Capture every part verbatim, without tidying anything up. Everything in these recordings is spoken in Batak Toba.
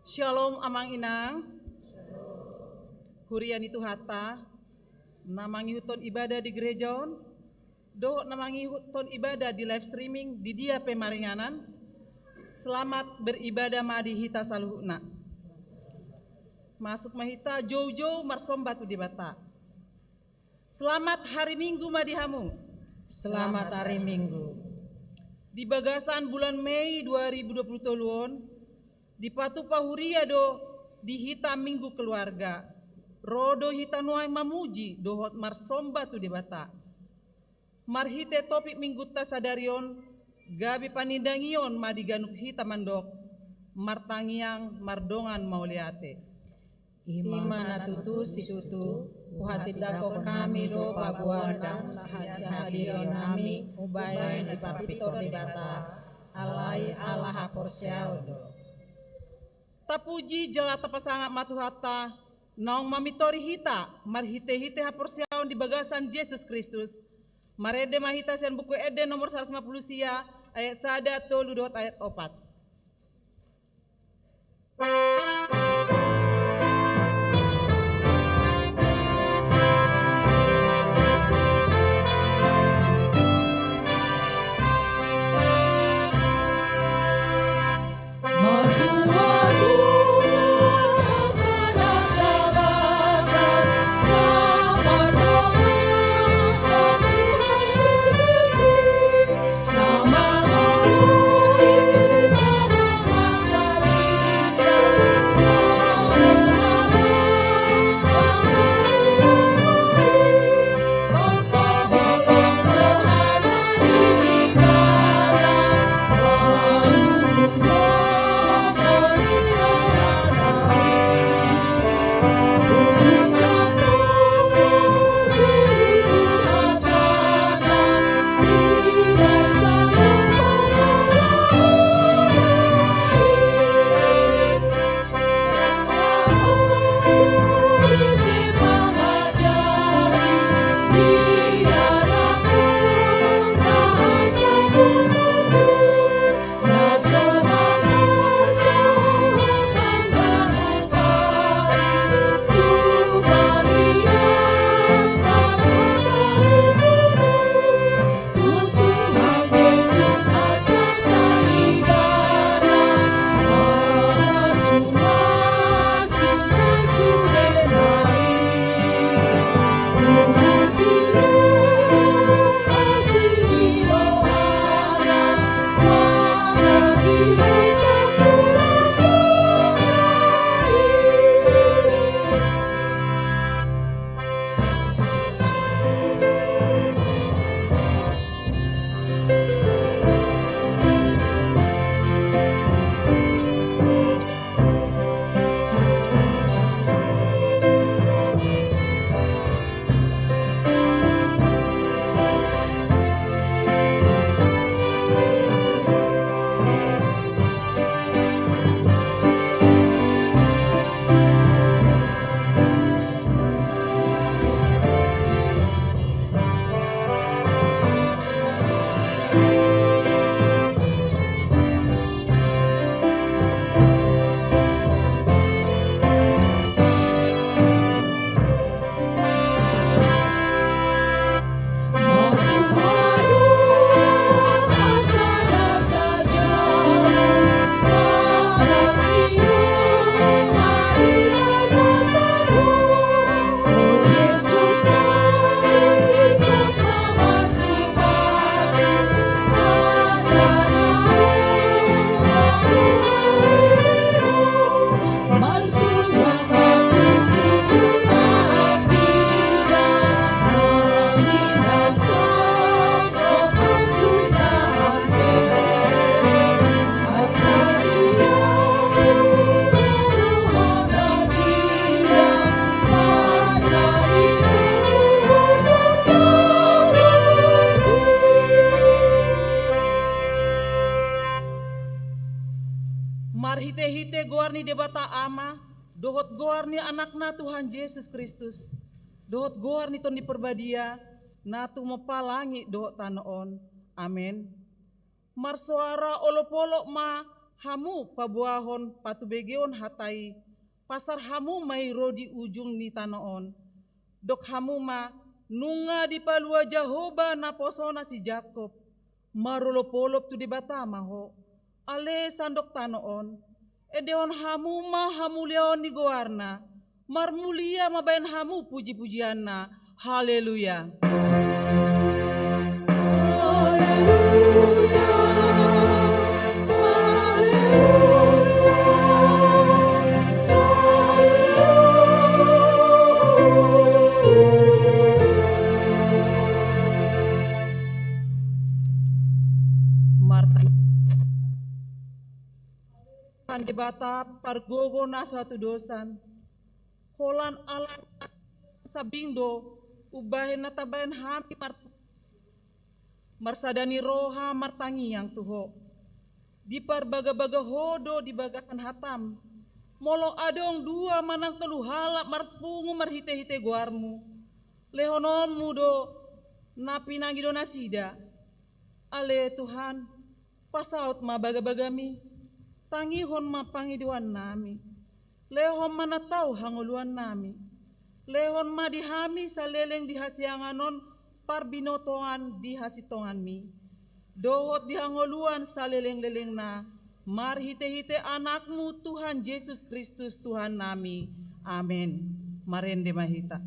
Syalom, Amang Inang. Huria ni Tuhanta na mangihuthon ibadah di gereja on, Dohot na mangihuthon ibadah di live streaming di dia pe maringanan, selamat beribadah ma di hita saluhutna. Masuk ma hita joujou marsomba tu Debata. Selamat hari Minggu ma di hamu. Selamat hari Minggu. Di bagasan bulan Mei dua ribu dua puluh tolu on, dipatupa huria do di hita Minggu Keluarga. Ro do hita nuaeng mamuji dohot marsomba tu Debata. Marhite topik Minggunta sadari on, gabe panindangion ma di ganup hita mandok, martangiang mardongan mauliate. I ma na tutu situtu, huhatindangkon hami do paboaonNa na hasihadirionnami, umbahen dipapintor Debata, alai ala haporseaon do. Tapuji jala tapasangap ma Tuhanta, naung mamintori hita, marhite-hite haporseaon di bagasan Jesus Kristus. Marende ma hita sian Buku Ende nomor saratus lima puluh sia, ayat sada, tolu dohot ayat opat. Marhite-hite goar ni Debata Ama, dohot goar ni Anakna Tuhan Jesus Kristus, dohot goar ni Tondi Parbadia, na tumompa langit dohot tano on. Amen. Marsoara olopolop ma hamu paboahon patubegeon hata i, pasar hamu ma i ro di ujung ni tano on. Dok hamu ma, Nunga dipalua Jahowa naposona si Jakkob, marolopolop tu Debata ma ho. Ale sandok tano on, endehon hamu ma hamuliaon ni goarna, marmulia ma baen hamu pujipujianna. Haleluya. Martang Tuhan Debata pargogo na so hatudosan, holan ala sambing do umbahen na tabaen hami mar-, marsada ni roha martangiang tu Ho. Diparbagabaga Ho do di bagasan hatam. Molo adong dua manang tolu halak marpungu marhitehite goarmu, lehononmu do na pinangido nasida. Ale Tuhan, pasaut ma bagabagami, tangihon ma pangidoannami. Lehon ma na tau hangoluannami. Lehon ma di hami saleleng di hasiangan on parbinotoan di hasintonganmi, dohot di hangoluan salelenglelengna, marhitehite Anakmu Tuhan Jesus Kristus Tuhannami. Amen. Marende ma hita.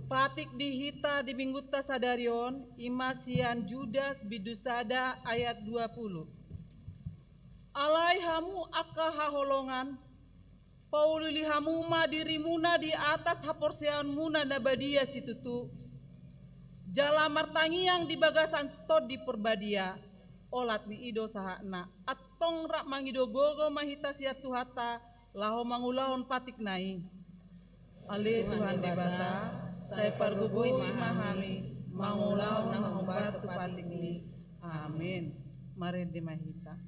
Patik di hita di minggunta sadari on, i ma sian Judas bindu sada ayat dua pulu. Alai hamu angka haholongan, paulihon hamu ma dirimuna di atas haporseaonmuna na badia situtu, jala martangiang di bagasan Tondi Parbadia, olat ni i do sahatna. Antong rap mangido gogo ma hita sian Tuhanta, laho mangulahon patikna i. Ale Tuhan Debata, sai pargogoi ma hami mangulahon na hombar tu patikmi. Amen. Marende ma hita.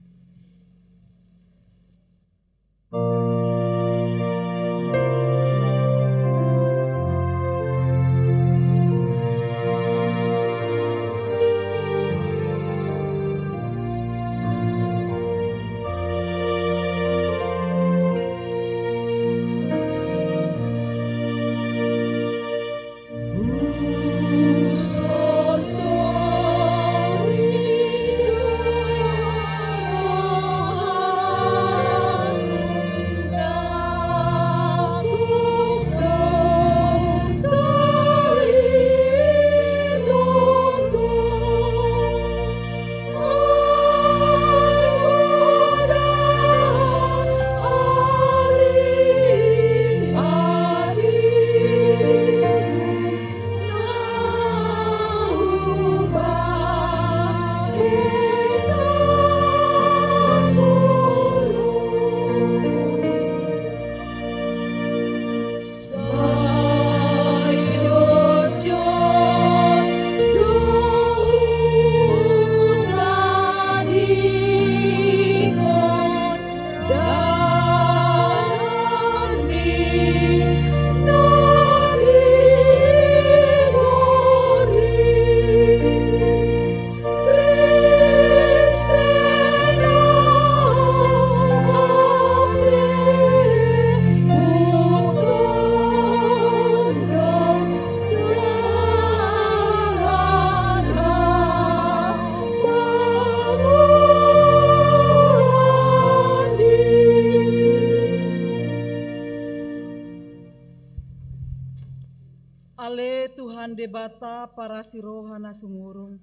Debata parasi roha na sumurung,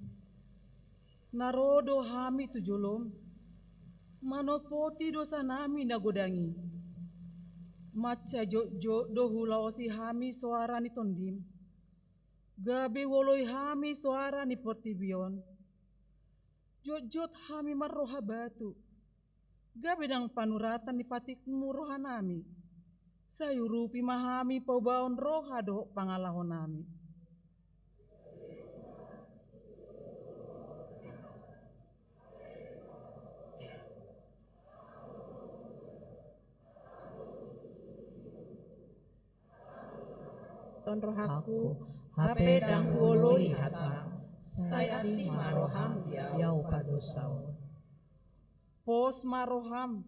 na ro do hami tu jolom, manopoti dosanami na godang i. Mansai jotjot do huulaosi hami soara ni Tondim, gabe huoloi hami soara ni portibi on. Jotjot hami marroha batu, gabe ndang panuratan ni patikmu rohanami. Sai urupi ma hami paubaon roha dohot pangalahonami. Ton rohangku, hape ndang huoloi hataM, sai asi ma rohaM di ahu pardosa on. Pos ma rohaM,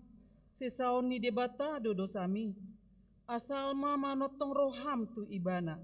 sesaon ni Debata do dosami, asal ma manongtong rohaM tu Ibana.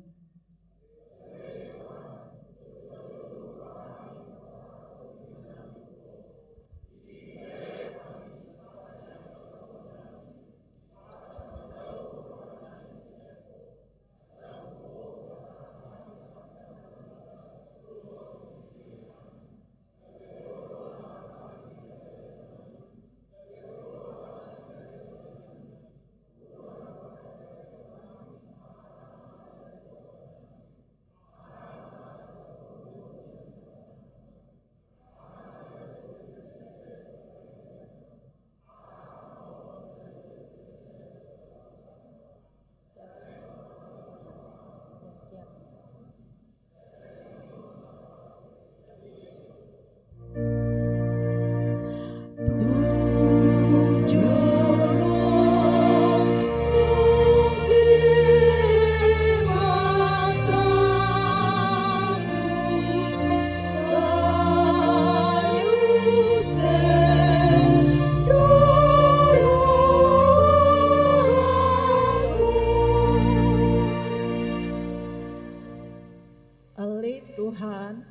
Ale Tuhan,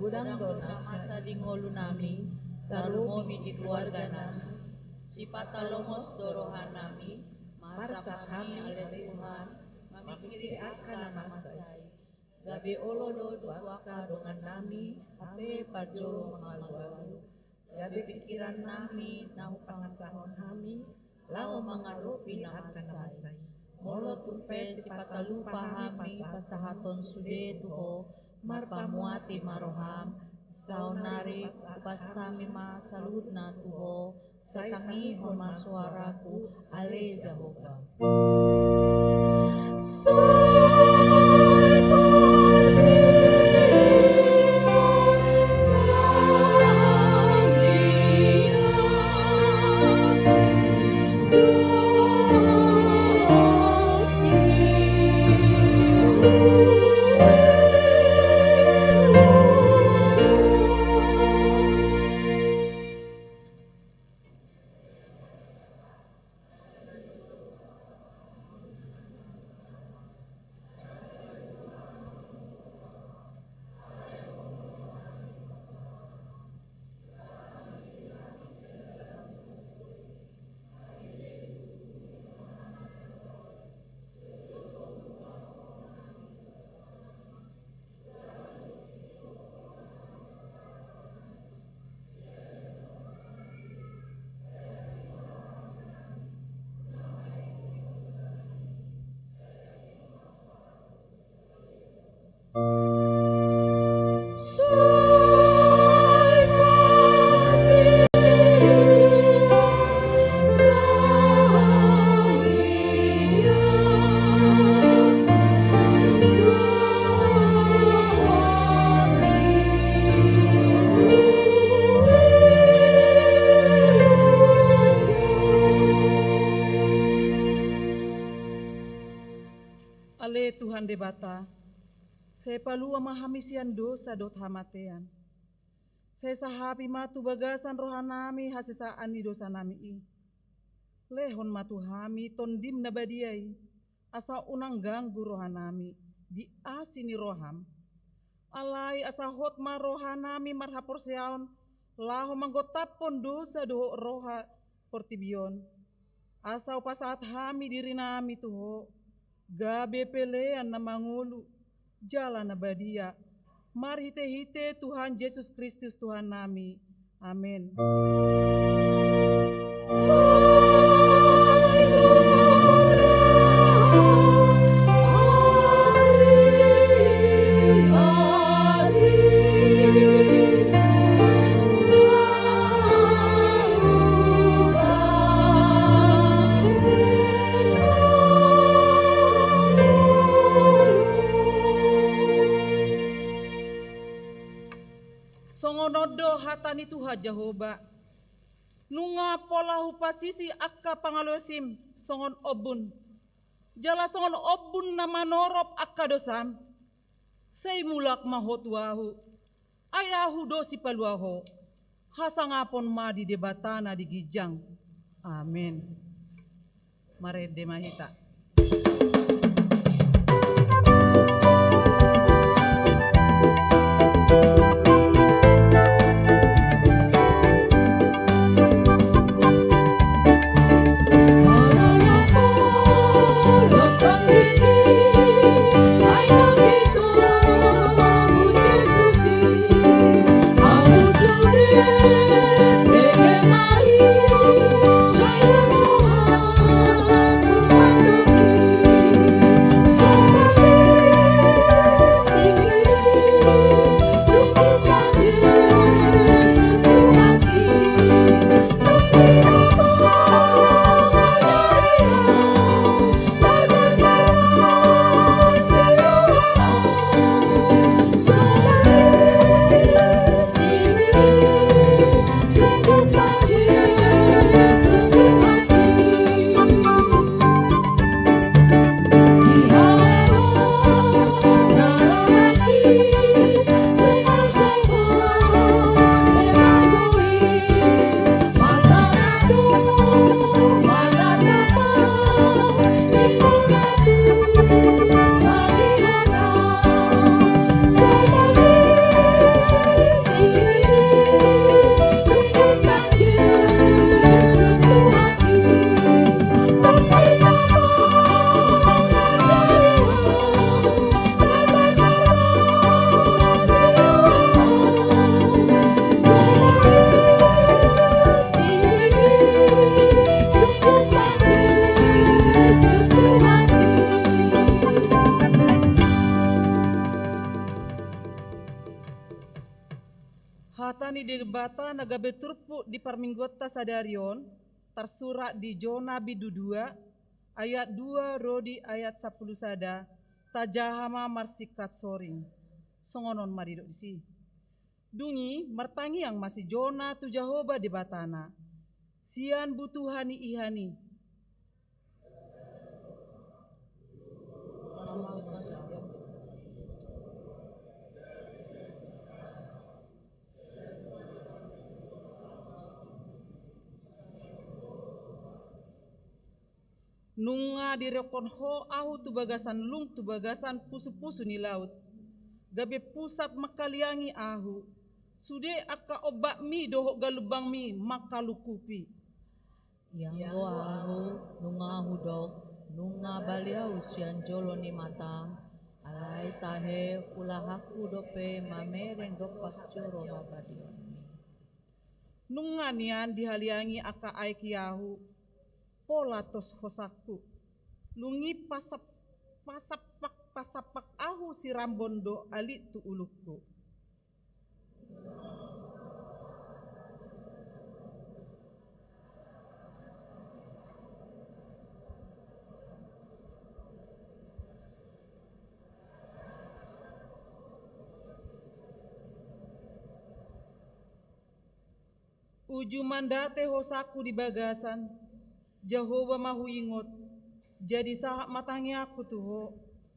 godang do na masa di ngolunami, tarumomi di keluarganami, sipatalomos do rohanami, marsak hami ale Tuhan, mamingkiri angka na masa i. Gabe olo do tu angka dongannami, hape parjolo mangalualu, gabe pingkirannami na hupangasahon hami, laho mangadopi na masa i. Molo tung pe sipatalupa hami pasahaton sude tu Ho, marpamuati ma roham, saonari hupas hami ma saluhutna tu Ho, sai tangihon ma soaraku, ale Jahowa. Ale Tuhan Debata, sai palua ma hami sian dosa dohot hamatean. Sai sahapi ma tu bagasan rohanami hasesaan ni dosanami i. Lehon ma tu hami Tondim na badia i, asa unang ganggu rohanami di asi ni roham. Alai asa hot ma rohanami marhaporseaon laho manggotaphon dosa dohot roha portibi on. Asa hupasahat hami dirinami tu Ho, gabe pelean na mangolu, jala na badia, marhitehite Tuhan Jesus Kristus Tuhannami. Amen. Songon on do hata ni Tuhan Jahowa: Nunga pola hupasisi angka pangalaosim songon ombun, jala songon ombun na manorop angka dosam. Sai mulak ma ho tu Ahu, ai Ahu do sipalua ho. Hasangapon ma di Debata na di ginjang. Amen. Marende ma hita. Hata ni Debata na gabe turpuk di parmingguonta sadari on, tarsurat di Jona bindu dua, ayat dua ro di ayat sampulu sada. Tajaha ma marsingkat soring. Songon on ma didok disi. Dung i martangiang ma si Jona tu Jahowa Debatana sian butuha ni ihan i. Nunga direokkon ho ahu tu bagasan lung, tu bagasan pusu-pusu ni laut, gabe pusat mangkaliangi ahu. Sude angka ombakmi dohot galumbangmi mangkalungkupi. Ianggo ahu, nunga hudok, nunga bali ahu sian jolo ni matam, alai tahe ulahanku dope mamereng dompak joro habadeonmi. Nunga nian dihaliangi angka aek i ahu, pola tos hosangku. Dung i pasap-, pasampak-pasampak ahu sirambon do alit tu ulungku. Uju mandate hosangku di bagasan, Jahowa ma huingot, jadi sahat ma tangiangku tu ho,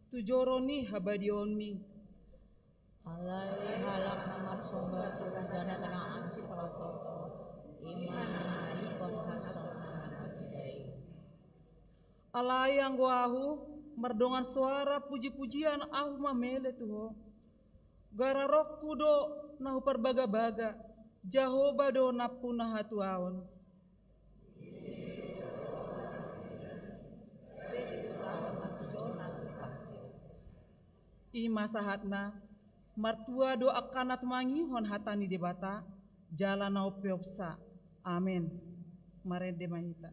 tu joro ni habadeonmi. Alai halak na marsomba tu ganaganaan sipatoto, i ma na maningkon hasonangan nasida i. Alai anggo ahu, mardongan soara puji-pujian ahu mamele tu ho. Gararonku do na huparbaga-baga, Jahowa do nampuna hatuaon. I ma sahatna. Martua do angka na tumangihon hata ni Debata jala na umpeopsa. Amen. Marende ma hita.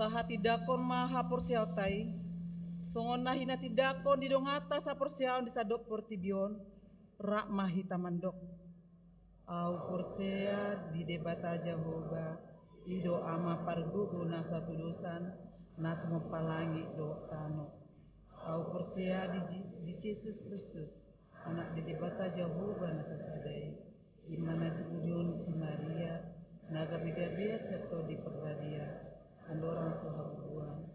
Tahatindangkon ma haporseaonta i, songon na hinatindangkon di donganta saporseaon di sandok portibi on. Rap ma hita mandok. Ahu porsea di Debata Jahowa, i do Ama pargogo na so hatudosan, na tumompa langit dohot tano. Ahu porsea di, di Jesus Kristus, Anak ni Debata Jahowa na sasada i, i ma na diuduti si Maria, na gabegabean sian Tondi Parbadia, andorang so habubuhan.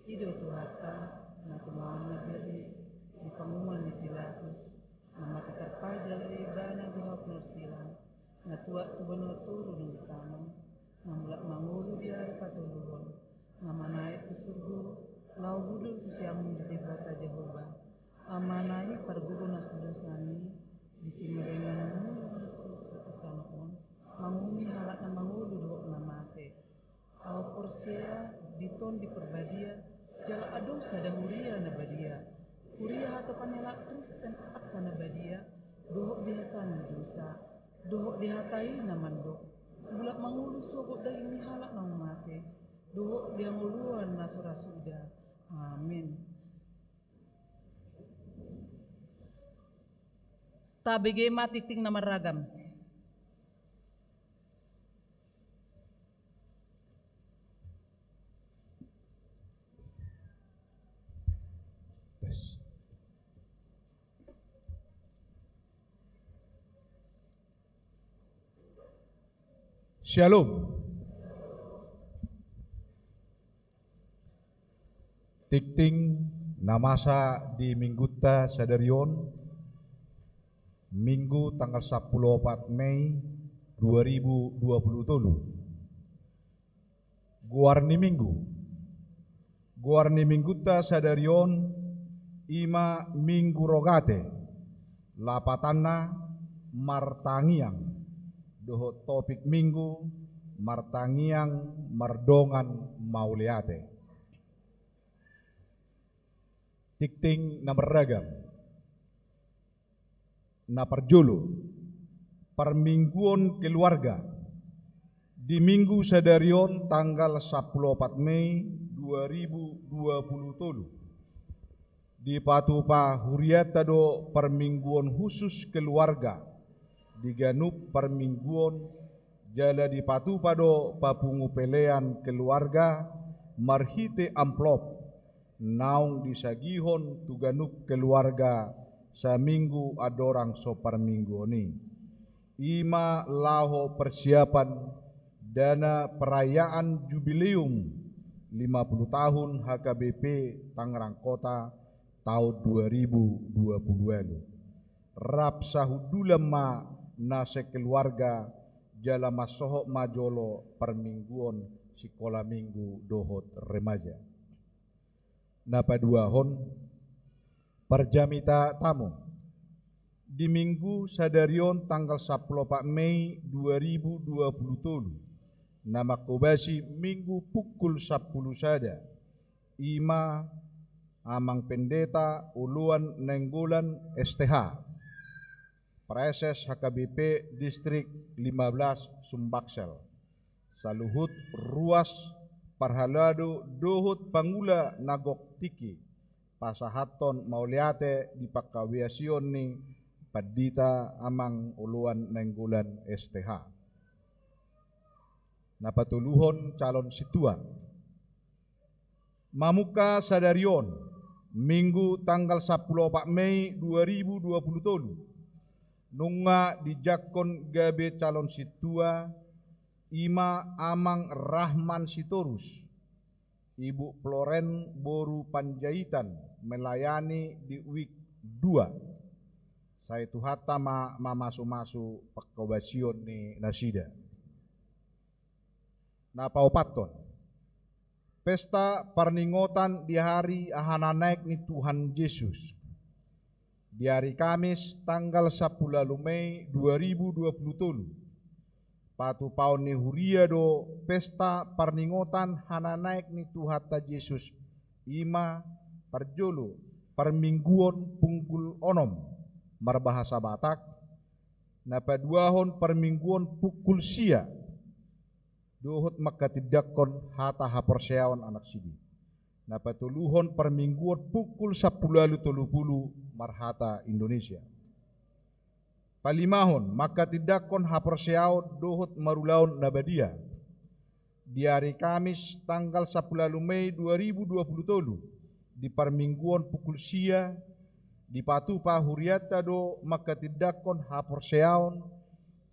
I do Tuhanta, na tumaon na bere di panguhuman ni si Pilatus, na mate tarpajal do ibana di hau pinarsilang, na tuat tu banua toru dung ditamon, na mulak mangolu di ari patoluhon, na manaek tu surgo, laho hundul tu siamun ni Debata Jahowa, Amana i pargogo na so hatudosan i, disi ma denggan na mangolu na so tu tano on, manguhumi halak na mangolu dohot na mate. Ahu porsea di Tondi Parbadia, jala adong sada huria na badia. Huria hatopan ni halak Kristen angka na badia, dohot di hasea ni dosa, dohot di hata i na mandok, mulak mangolu sogot daging ni halak naung mate, dohot di hangoluan na so ra suda. Amen. Tabege ma tingting na marragam. Syalom. Tingting na masa di Minggunta sadari on, Minggu tanggal sampulu opat Mei dua ribu dua pulu tolu. Goar ni Minggu. Goar ni Minggunta sadari on i ma Minggu Rogate, lapatanna martangiang, dohot topik Minggu martangiang mardongan mauliate. Tingting na marragam. Na parjolo, parmingguon keluarga. Di Minggu sadari on tanggal sampulu opat Mei dua ribu dua pulu tolu, dipatupa hurianta do parmingguon khusus keluarga di ganup parmingguon, jala dipatupa do papungu pelean keluarga marhite amplop naung disagihon tu ganup keluarga saminggu andorang so parmingguon i. I ma laho persiapan dana perayaan jubileum lima puluh tahun H K B P Tangerang Kota tahun dua ribu dua puluh ualu. Rap sahundulan ma na sekeluarga jala mansohot ma jolo parmingguon sikola minggu dohot remaja. Na paduahon, parjamita tamu. Di minggu sadari on tanggal sampulu opat Mei dua ribu dua pulu tolu, na mangkobasi minggu pukul sampulu sada, i ma Amang Pendeta Oloan Nainggolan S T H, Praeses H K B P Distrik lima belas Sumbaksel. Saluhut ruas parhalado dohot pangula na gok tingki, pasahathon mauliate di pangkobasion ni Pandita Amang Oloan Nainggolan S T H. Na patoluhon, calon sintua. Mamungka sadari on, Minggu tanggal sampulu opat Mei dua ribu dua pulu tolu, nunga dijangkon gabe calon sintua, i ma Amang Rahman Sitorus, Ibu Floren boru Panjaitan, melayani di wik dua. Sai Tuhanta ma mamasumasu pangkobasion ni nasida. Na paopathon, pesta parningotan di hari aha na naek ni Tuhan Jesus. Di ari Kamis tanggal sampulu ualu Mei dua ribu dua pulu tolu, patupaon ni huria do pesta parningotan aha na naek ni Tuhanta Jesus, i ma parjolo parmingguon pungkul onom marbahasa Batak, na paduahon parmingguon pungkul sia dohot mangkatindangkon hata haporseaon anak sidea. Na patoluhon parmingguon pungkul sampulu ualu tolu pulu marhata Indonesia. Palimahon, mangkatindangkon haporseaon dohot marulaon na badia. Di ari Kamis tanggal sampulu ualu Mei dua ribu dua pulu tolu, di parmingguon pungkul sia, dipatupa hurianta do mangkatindangkon haporseaon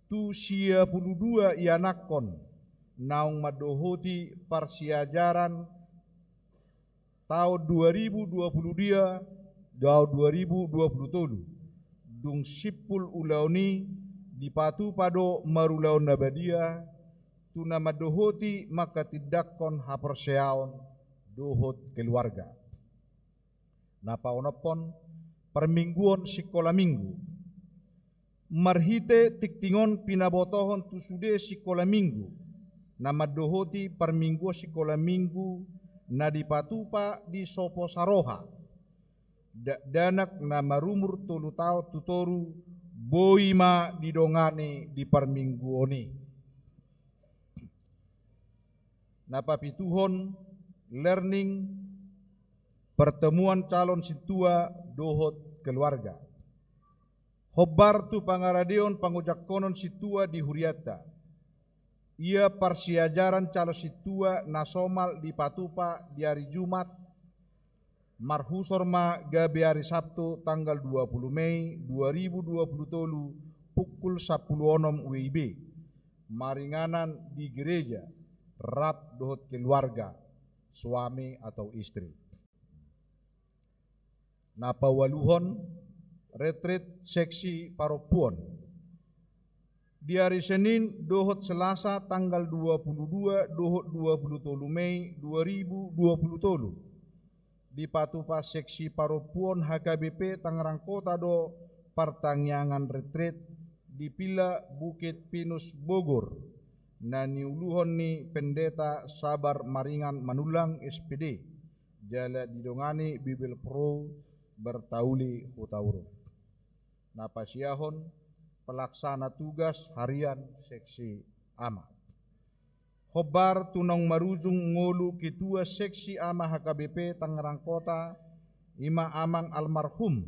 tu sia pulu dua ianakhon naung mandohoti parsiajaran taon dua ribu dua pulu dua, taon dua ribu dua pulu tolu. Dung simpul ulaon i, dipatupa do marulaon na badia tu na mandohoti mangkatindangkon haporseaon dohot keluarga. Na paonomhon, parmingguon sikola minggu. Marhite tingting on pinabotohon tu sude sikola minggu na mandohoti parmingguon sikola minggu na dipatupa di Soposaroha, dakdanak na marumur tolu taon tu toru, boi ma didongani di parmingguon i. Na papituhon, learning, pertemuan calon sintua dohot keluarga. Hombar tu pangaradeon pangojangkonon sintua di hurianta. Ia parsiajaran calon sintua na somal dipatupa di ari Jumat, marhusor ma gabe ari Sabtu tanggal dua pulu Mei dua ribu dua pulu tolu pungkul sampulu onom W I B, maringanan di gereja, rap dohot keluarga, suami atau istri. Na paualuhon, retreat seksi parompuon. Di ari Senin dohot Selasa tanggal dua pulu dua dohot dua pulu tolu Mei dua ribu dua pulu tolu, dipatupa seksi parompuon H K B P Tangerang Kota do partangiangan retreat di Villa Bukit Pinus Bogor, na niuluhon ni Pendeta Sabar Maringan Manullang S P D, jala didongani Bible Pro Bertauli Hutauruk. Na pasiahon, pelaksana tugas harian seksi ama. Hombar tu naung marujung ngolu ketua seksi ama H K B P Tangerang Kota, i ma Amang almarhum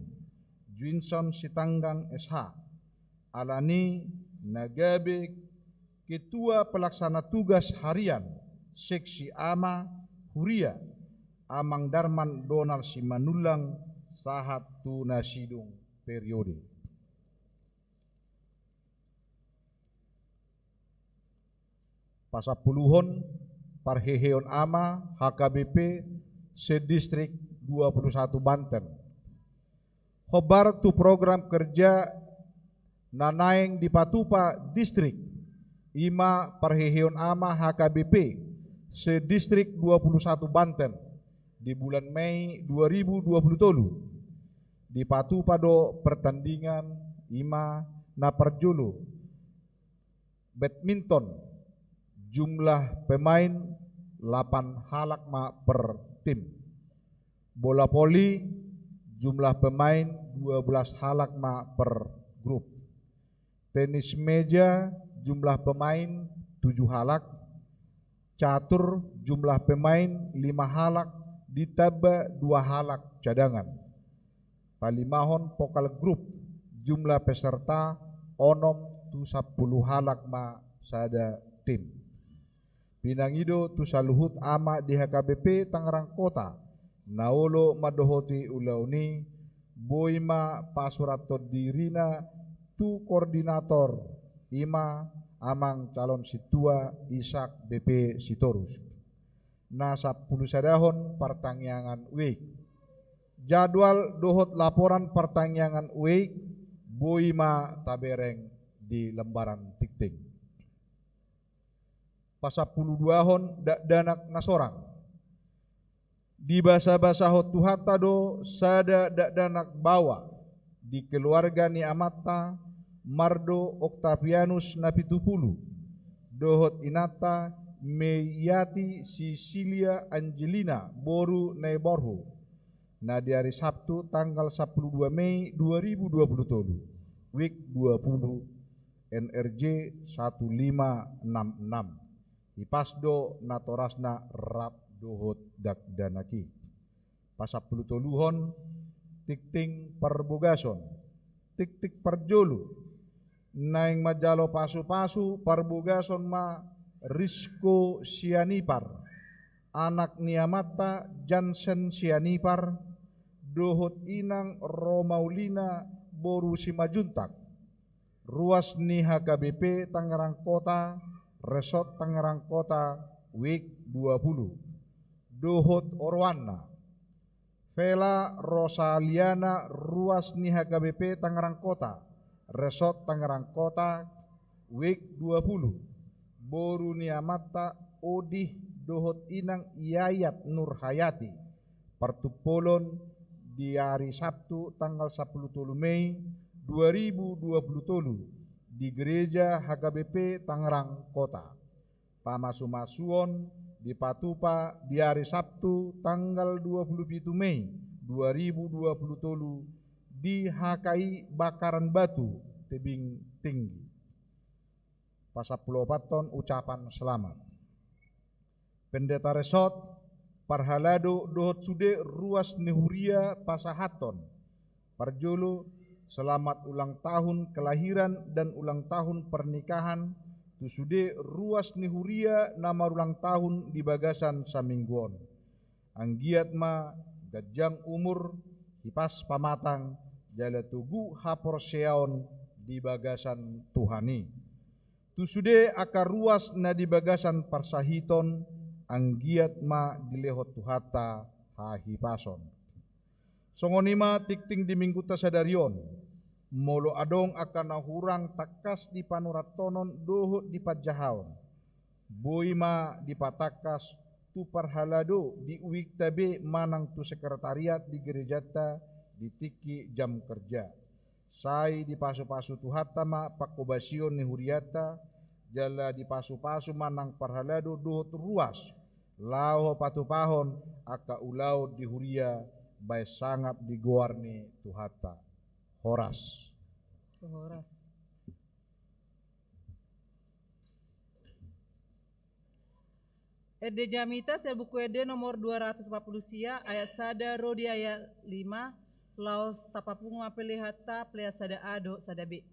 Juinson Sitanggang S H. Alani na gabe ketua pelaksana tugas harian seksi ama huria, Amang Darman Donald Simanullang, sahat tu na sidung periode. Pasampuluhon, parheheon ama H K B P se-Distrik dua pulu satu Banten. Hombar tu program kerja na naeng dipatupa distrik, I ma parheheon ama H K B P se-Distrik dua puluh satu Banten di bulan Mei dua ribu dua puluh tolu. Dipatupa do pertandingan, i ma na parjolo badminton, jumlah pemain lapan halak ma per tim. Bola voli, jumlah pemain dua belas halak ma per grup. Tenis meja, jumlah pemain tujuh halak. Catur, jumlah pemain lima halak, ditamba dua halak cadangan. Palimahon pokal grup, jumlah peserta onom tu sampulu halak ma sada tim. Pinangido tu saluhut ama di H K B P Tangerang Kota, na olo mandohoti ulaon i, boi ma pasurathon dirina tu koordinator, i ma Amang Calon Sintua Ishak B P Sitorus. Na sampulu sadahon partangiangan ueik. Jadwal dohot laporan partangiangan ueik boi ma tabereng di lembaran tingting. Pasampulu duahon dakdanak na sorang. Dibasabasahon Tuhanta do sada dakdanak baoa di keluarga ni amanta, mardo Octavianus Napitupulu, dohot inanta Meiati Sisilia Angelina boru Naiborhu, na di ari Sabtu tanggal sampulu dua Mei dua ribu dua puluh tolu, wik dua puluh, N R J satu lima enam enam. Hipas do natorasna rap dohot dakdanak i. Pasampulu toluhon, tingting parbogason. Tingting parjolo, naeng manjalo pasupasu parbogason ma Risko Sianipar, anak ni amanta Jansen Sianipar, dohot inang Romaulina boru Simanjuntak, ruas ni H K B P Tangerang Kota, Resort Tangerang Kota, wik dua puluh, dohot oroanna. Vela Rosaliana, ruas ni H K B P Tangerang Kota, Resort Tangerang Kota, wik dua puluh, boru ni amanta Odih dohot inang Yayat Nurhayati, partumpolon di ari Sabtu tanggal sampulu tolu Mei dua ribu dua puluh tolu di Gereja H K B P Tangerang Kota. Pamasumasuon dipatupa di ari Sabtu tanggal dua puluh pitu Mei dua ribu dua puluh tolu di H K I Bakaran Batu, Tebing Tinggi. Pasampulu opathon, ucapan selamat. Pendeta Resort, parhalado dohot sude ruas ni huria pasahathon. Parjolo, selamat ulang tahun kelahiran dan ulang tahun pernikahan tu sude ruas ni huria na marulang tahun di bagasan saminggu on. Anggiat ma ganjang umur, hipas pamatang, jala togu haporseaon di bagasan Tuhan i. Tu sude angka ruas na di bagasan parsahiton, anggiat ma dilehon Tuhanta hahipason. Songon i ma tingting di minggunta sadari on. Molo adong angka na hurang tangkas di panurathonon dohot di panjahaon, boi ma dipatangkas tu parhalado di uikta be manang tu sekretariat di gerejanta di tingki jam kerja. Sai dipasupasu Tuhanta ma panghobasion ni hurianta, jala dipasupasu ma nang parhalado dohot ruas, laho patupahon angka ulaon di huria baen sangap di goar ni Tuhanta. Horas. Horas. Ende jamita sian Buku Ende nomor dua ratus empat puluh sia, ayat sada ro di ayat lima, laos tapapungu ma pelehanta, pelehan sada A dohot sada B.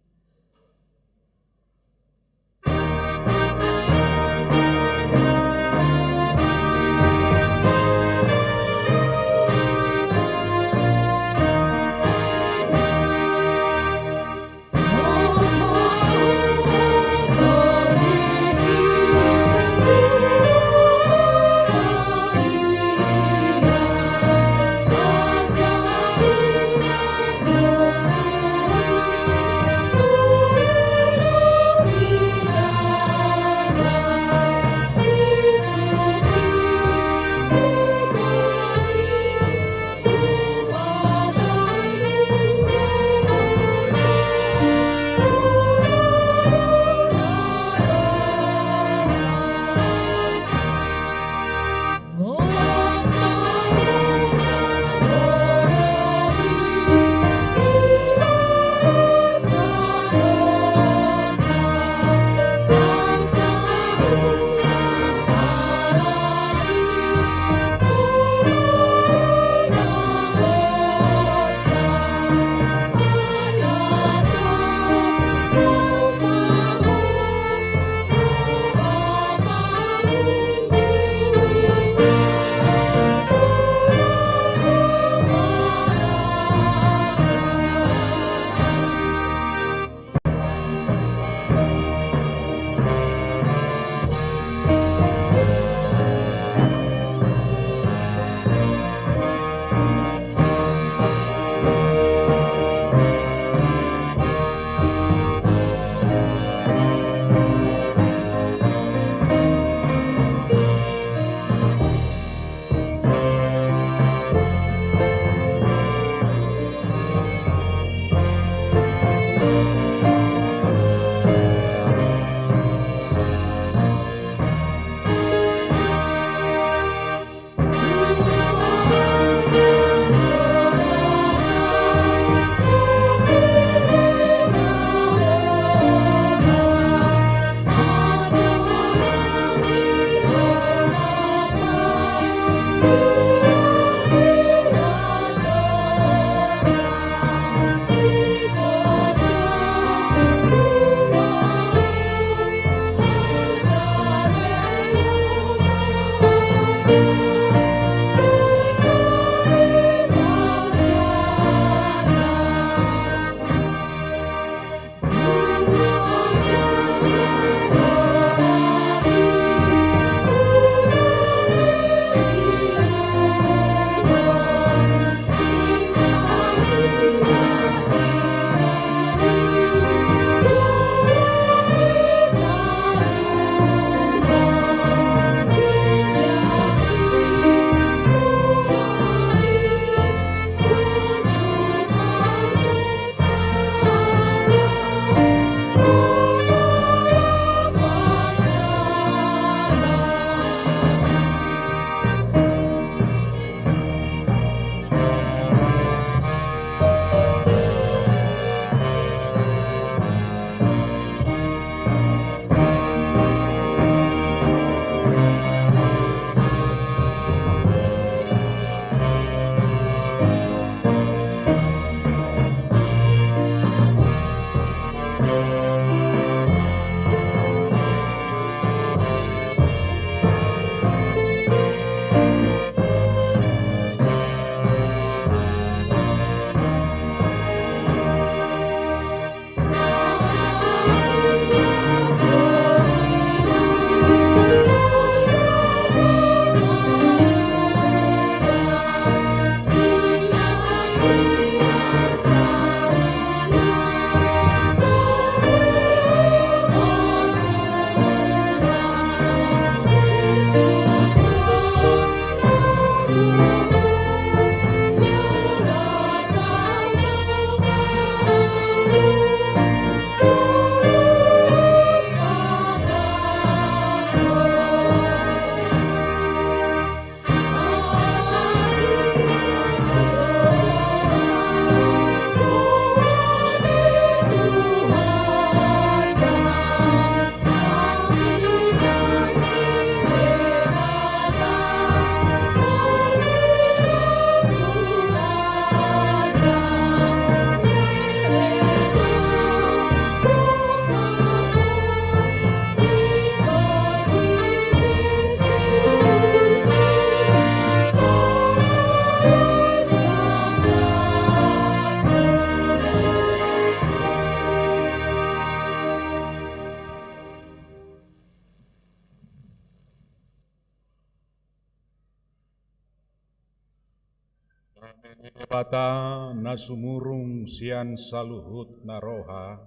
Debata na sumurung sian saluhut na roha,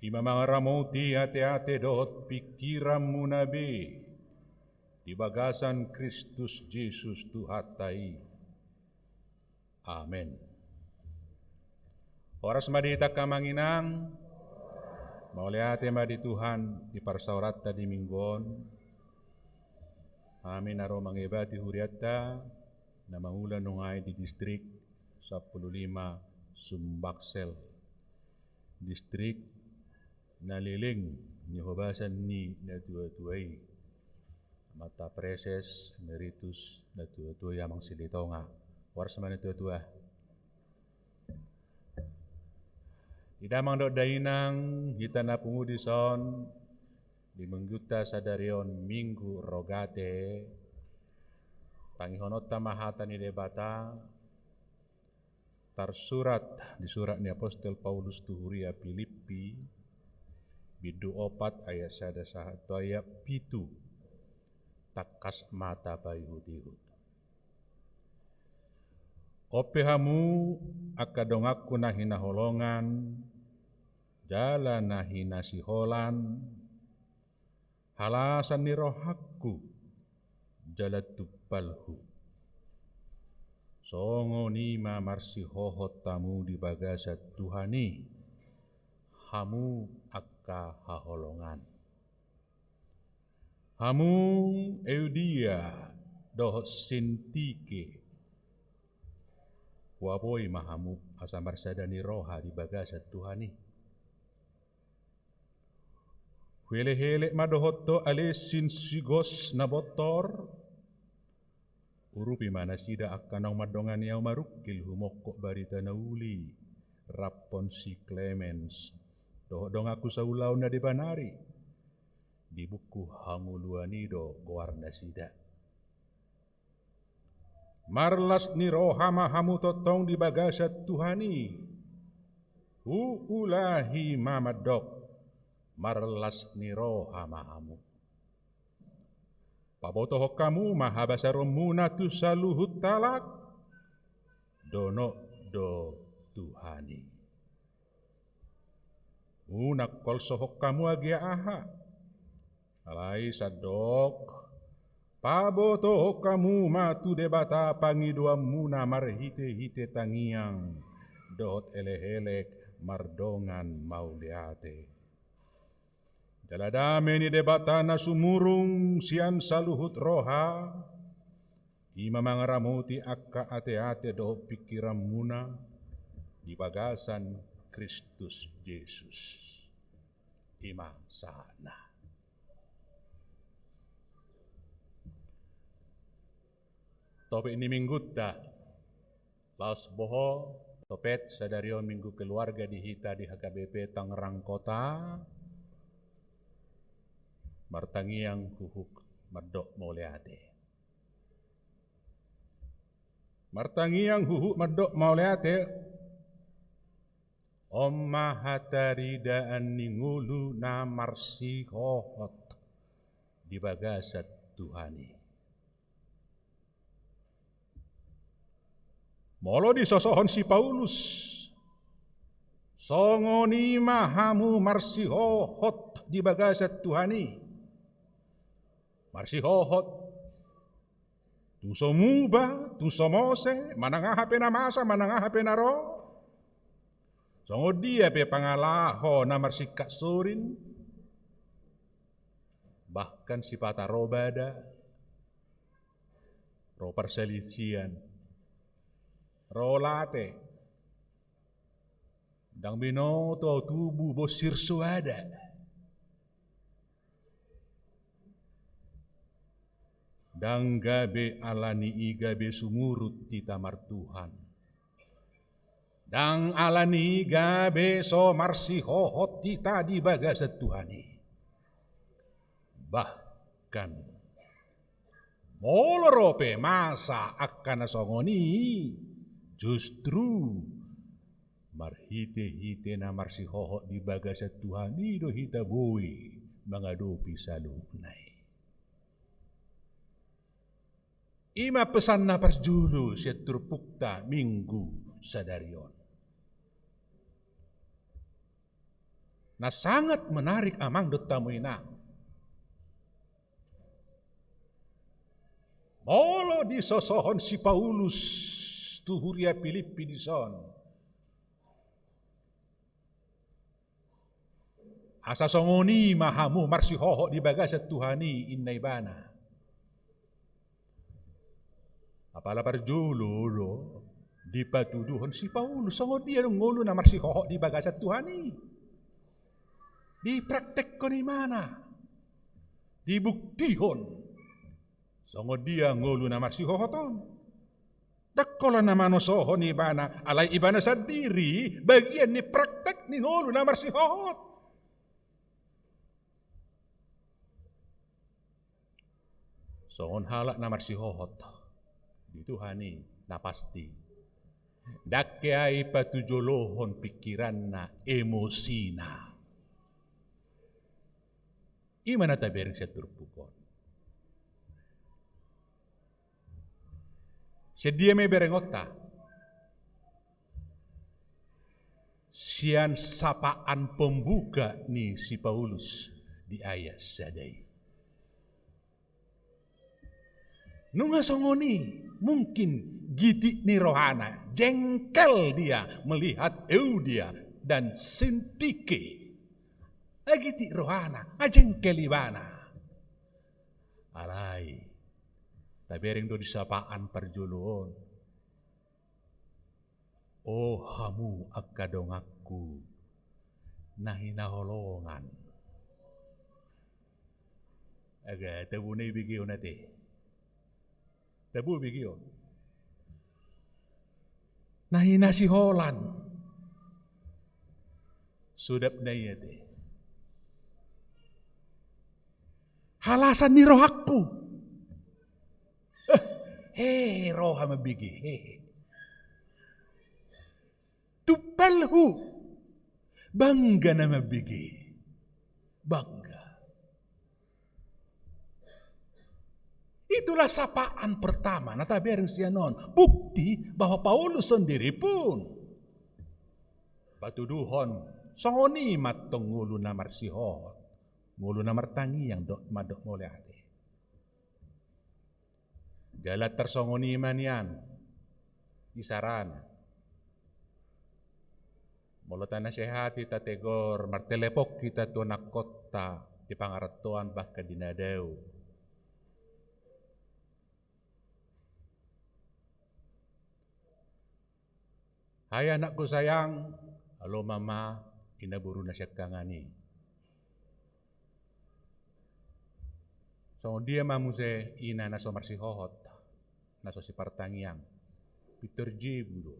i ma mangaramoti ateate dohot pingkiranmuna be di bagasan Kristus Jesus Tuhanta i. Amen. Horas ma di hita angka amang inang. Mauliate ma di Tuhan di parsaoranta di minggu on. Hami na ro mangebati hurianta na mangula nunga i di distrik sampulu lima Sumbaksel, distrik na leleng ni hobasan ni natuatua i, amanta Praeses Emeritus Natuatua i Amang Silitonga. Horas ma natuatua. Di damang dohot dainang, hita na pungu dison, di minggunta sadari on Minggu Rogate, tangihononta ma hata ni Debata, tarsurat di surat ni apostel Paulus tu huria Pilippi, bindu opat ayat sada sahat tu ayat pitu, tangkas ma tapaihutihut. On pe hamu angka donganku na hinaholongan, jala na hinasiholan, halasan ni rohangku, jala tumpalhu. Songon i ma marsihohot hamu di bagasan Tuhan i, hamu angka haholongan. Hamu Euodia dohot Sintike, huaboi ma hamu asa marsada ni roha di bagasan Tuhan i. Huelehelek ma dohot ho ale Sinsigos na bontor. Urupi ma nasida angka naung mandongani ahu marungkil humongkop barita na uli, raphon si Klemens dohot donganku saulaon na deba nari. Di buku hangoluan i do goar nasida. Marlas ni roha ma hamu tongtong di bagasan Tuhan i. Huulahi ma mandok, marlas ni roha ma hamu. Pabotohon hamu ma habasaronmuna tu saluhut halak, donok do Tuhan i. Unang holsohon hamu agia aha. Alai sandok, pabotohon hamu ma tu Debata pangidoanmuna marhitehite tangiang dohot elehelek mardongan mauliate. Jala dame ni Debata na sumurung sian saluhut roha, i ma mangaramoti angka ateate dohot pingkiranmuna di bagasan Kristus Jesus. I ma sahatna. Topik ni minggunta, laos boha topet sadari on Minggu Keluarga di hita di H K B P Tangerang Kota, martangiang huhut mandok mauliate. Martangiang huhut mandok mauliate, on ma hataridaan ni ngolu na marsihohot di bagasan Tuhan i. Molo disosohon si Paulus, songon i ma hamu marsihohot di bagasan Tuhan i. Marsihohot. Tung so muba, tung so mose, manang aha pe na masa, manang aha pe na ro. Songon dia pe pangalaho na marsingkat sorin, bahkan sipata ro bada, ro parsalisian, ro late, ndang binoto tubu bonsir soada. Ndang gabe ala ni i gabe sumurut hita martuhan. Ndang ala ni i gabe so marsihohot hita di bagasan Tuhan i. Bahkan molo ro pe masa angka na songon i, justru marhite-hite na marsihohot di bagasan Tuhan i do hita boi mangadopi saluhutna i. I ma pesan na parjolo sian turpukta minggu sadari on. Na sangat menarik amang dohot hamu inang. Molo disosohon si Paulus tu huria Pilippi dison, asa songon i ma hamu marsihohot di bagasan Tuhan i, inna ibana. Apala parjolo do dipatuduhon si Paulus songon dia do ngolu na marsihohot di bagasan Tuhan i. Dipraktekkon ibana, dibuktihon songon dia ngolu na marsihohot on. Ndang holan na manosohon ibana, alai ibana sandiri bagian ni praktek ni ngolu na marsihohot. Songon halak na marsihohot di Tuhan i, na pasti ndang hea i patujolohon pingkiranna, emosina. I ma na tabereng sian turpuk on. Sian dia ma i berengonta? Sian sapaan pembuka ni si Paulus di ayat sada i. Nunga songon i, mungkin gitik ni rohana, jengkel dia melihat Euodia dan Sintike. Nga gitik rohana, nga jengkel ibana. Alai tabereng do di sapaan parjolo on: O hamu angka donganku na hinaholongan. Aga tabo na i bege on ate? Tabo bege on. Na hinasiholan. Sodap na i ate: Halasan ni rohangku. Eh, hehe roha mambege, hehe. Tumpalhu, bangga na mambege. Bangga. Itulah sapaan pertama na tabereng sian on. Bukti bahwa Paulus sendiri pun patuduhon songon i ma antong ngolu na marsihohot, ngolu na martangiang dohot mandok mauliate. Jala tarsongon i ma nian isarana. Molo tanasehati, tategor, martelepon hita tu anakkonta di pangarantoan bahkan di na dao. Hai anakku sayang, alo ma ma inaboruna siangkangan i. Songon dia ma muse ina na so marsihohot, na so sipartangiang? Pintor jebu do.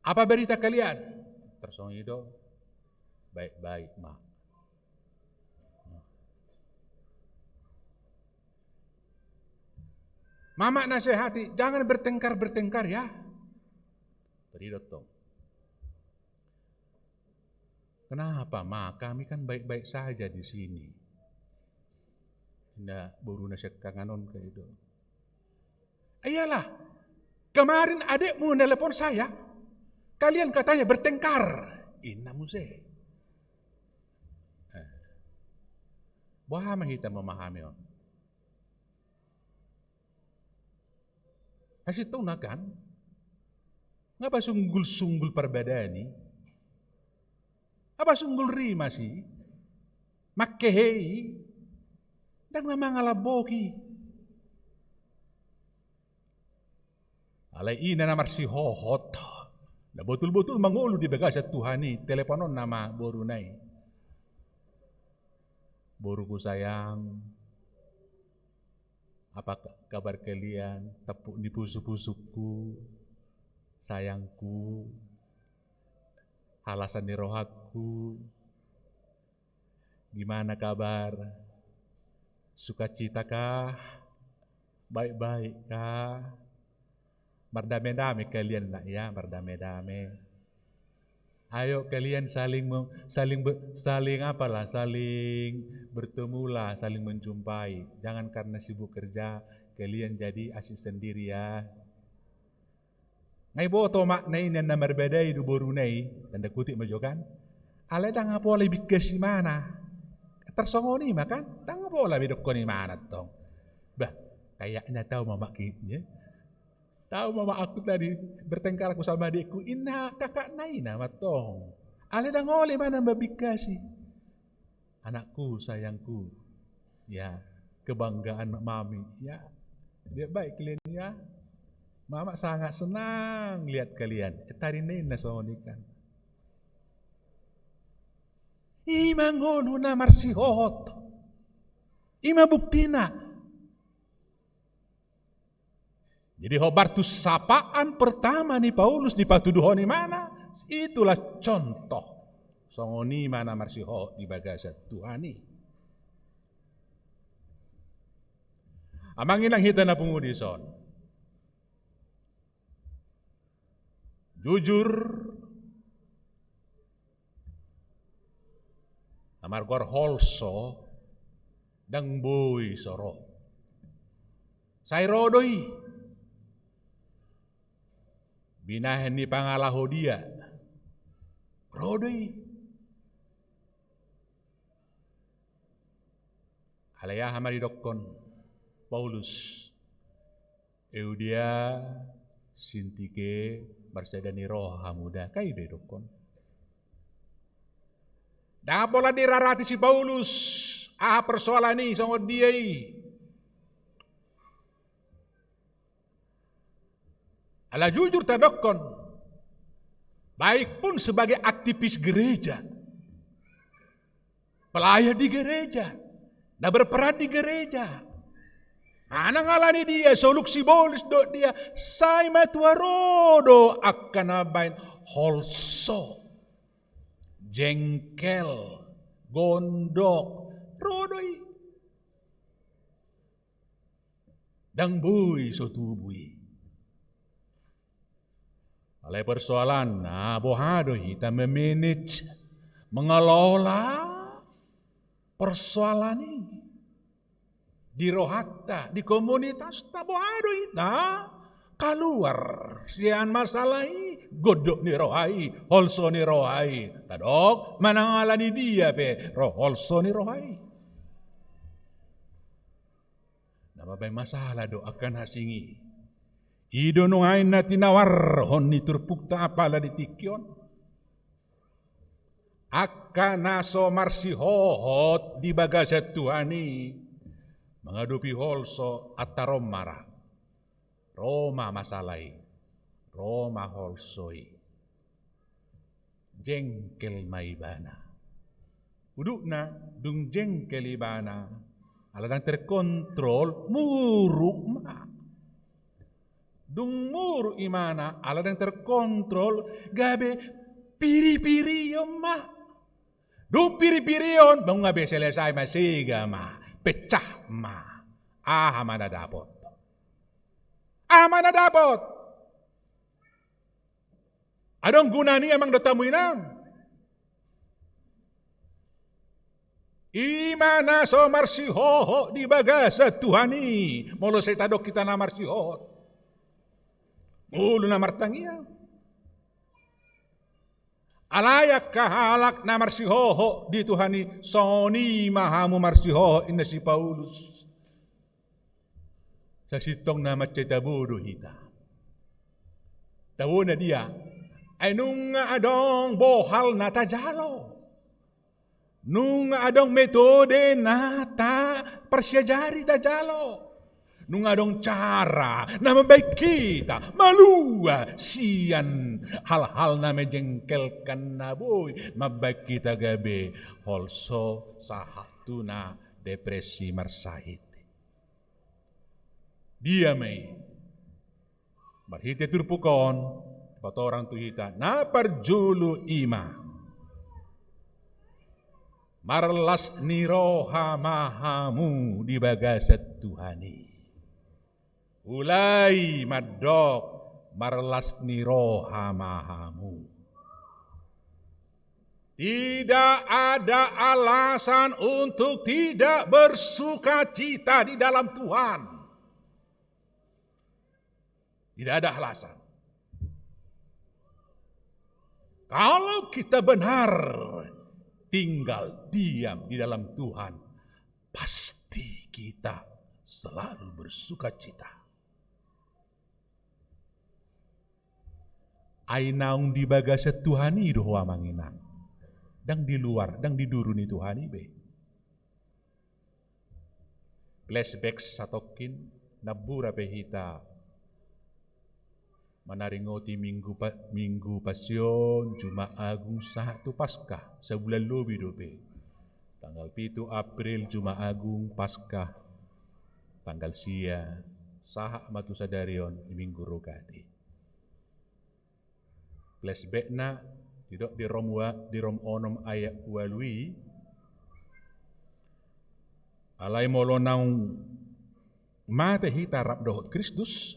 Apa berita kalian? Tarsongon i do, baik-baik ma. Mama nasehati, jangan bertengkar-bertengkar ya. Tadi dotong. Kenapa ma? Kami kan baik-baik saja di sini. Inna boruna sian kanganon, kai do. Iyalah, kemarin adikmu nelpon saya, kalian katanya bertengkar. Inna muse. Eh. Boha ma hita memahami on? Hasintongna kan? Nga ba sunggul-sunggul parbadaan i? Nga ba sunggul rimas i? Mangkehe i? Ndang na mangalambok i. Alai ina na marsihohot, na botul-botul mangolu di bagasan Tuhan i, telepon on nama boruna i. Boruku sayang, apa ka-, kabar kalian? Tampuk ni pusu-pusungku, sayangku, halasan ni rohangku. Gimana kabar? Sukacita kah? Baik-baik kah? Mardame-dame kalian, Nak, ya, mardame-dame. Ayo kalian saling mem-, saling be-, saling apalah, saling bertemulah, saling menjumpai. Jangan karena sibuk kerja, kalian jadi asik sendiri, ya. Nga diboto makna i, na marbadai do boruna i, tanda kutip ma jo kan. Alai ndang pola dibingkas imana. Tarsongon i ma kan, ndang pola didokkon imana tong. Bah, kayaknya tahu mamakku, ya. Tahu mamakku tadi, bertengkar aku sama adikku, inna kakakna i nama tong. Alai ndang pola imana mambingkasi. Anakku, sayangku, ya, kebanggaan mami, ya. Baik-baik kalian, ya. Mama sangat senang lihat kalian. Eh, tadi ninna songon i kan. I ma ngolu na marsihohot. I ma buktina. Jadi, hombar tu sapaan pertama ni Paulus dipatuduhon imana, itulah contoh. Songon i ma na marsihohot di bagasan Tuhan i. Amang inang hita na pungu dison. Jujur, na margoar holso, ndang boi so ro. Sai ro do i. Binahen ni pangalaho dia. Ro do i. Alai aha ma didokkon Paulus? Euodia, Sintike, marsada ni roha hamu da, kai do didokkon. Ndang pola dirarati si Paulus aha persoalan i, songon dia i. Ala jujur tadokkon, baik pun sebagai aktivis gereja, pelayan di gereja, na berperan di gereja. Manang ala ni dia, soluk sibolis dohot dia, sai matua ro do angka na baen holso, jengkel, gondok, ro do i. Ndang boi so tubu i. Alai persoalanna, boha do hita memanage, mengelola persoalan i di rohanta, di komunitasta, boha do hita kaluar sian masalah i, gondok ni roha i, holso ni roha i. Tadok, manang ala ni dia pe ro holso ni roha i. Na mambaen masalah do angka na asing i. I do nuaeng na tinawarhon ni turpukta apala di tingki on. Angka na so marsihohot di bagasan Tuhan i, mangadopi holso, antar on ma ra. Ro ma masalah i, ro ma holso i. Jengkel ma ibana. Udutna, dung jengkel ibana, ala ndang terkontrol, muruk ma. Dung muruk ibana, ala ndang terkontrol, gabe piripirion ma. Dung piripirion, dung gabe selesai ma, sega ma, pecah ma. Aha ma na dapot? Aha ma na dapot? Adong guna ni, amang dohot hamu inang? I ma na so marsihohot di bagasan Tuhan i. Molo sai tadok hita na marsihohot, ngolu na martangiang. Alai angka halak na marsihohot di Tuhan i, songon i ma hamu marsihohot, ninna si Paulus. Sasintongna mansai tabo do hita. Tabo na dia? Ai nunga adong bohal na tajalo. Nunga adong metode na taparsiajari tajalo. Nunga adong cara na mambahen hita malua sian hal-hal na menjengkelkan na boi mambahen hita gabe holso sahat tu na depresi marsahit. Dia ma i? Marhite turpuk on, patorang tu hita, na parjolo i ma: Marlas ni roha ma hamu di bagasan Tuhan i. Ulahi mandok: Marlas ni roha ma hamu. Tidak ada alasan untuk tidak bersukacita di dalam Tuhan. Tidak ada alasan. Kalau kita benar tinggal diam di dalam Tuhan, pasti kita selalu bersukacita. Ai naung di bagasan Tuhan i do ho, amang inang. Ndang di luar, ndang di duru ni Tuhan i be. Flashback satongkin, nampuna pe hita manaringoti Minggu Pa-, Minggu Pasion, Jumat Agung, sahat tu Paskah, sabulan lobi dope. Tanggal pitu April, Jumat Agung, Paskah tanggal sia, sahat ma tu sadari on di Minggu Rogate. Flashbackna, didok di Rom ua-, di Rom onom ayat ualu i: Alai molo naung mate hita rap dohot Kristus,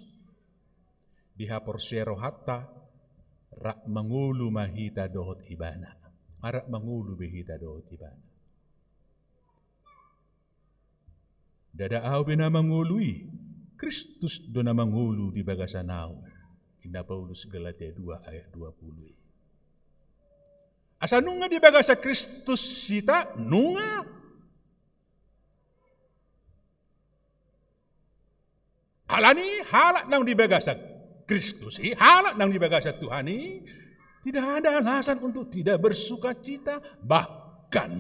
di haporseaon rohanta, rap mangolu ma hita dohot Ibana. Rap mangolu be hita dohot Ibana. Ndada ahu be na mangolu i, Kristus do na mangolu di bagasan ahu, ninna Paulus, Galatia dua ayat dua puluh i. Asa nunga di bagasan Kristus hita, nunga. Alani halak naung di bagasan Kristus i, halak naung di bagasan Tuhan i, tidak ada alasan untuk tidak bersukacita. Bahkan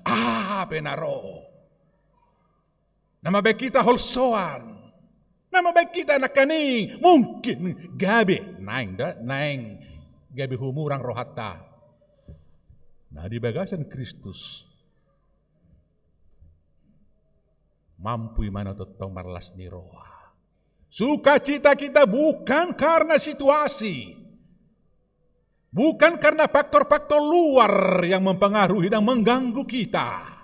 aha pe na ro na mambahen hita holsoan, na mambahen hita nangkaning mungkin gabe naeng da, naeng gabe humurang rohanta, na di bagasan Kristus mampu i ma na tongtong marlas ni roha. Sukacita kita bukan karena situasi, bukan karena faktor-faktor luar yang mempengaruhi dan mengganggu kita.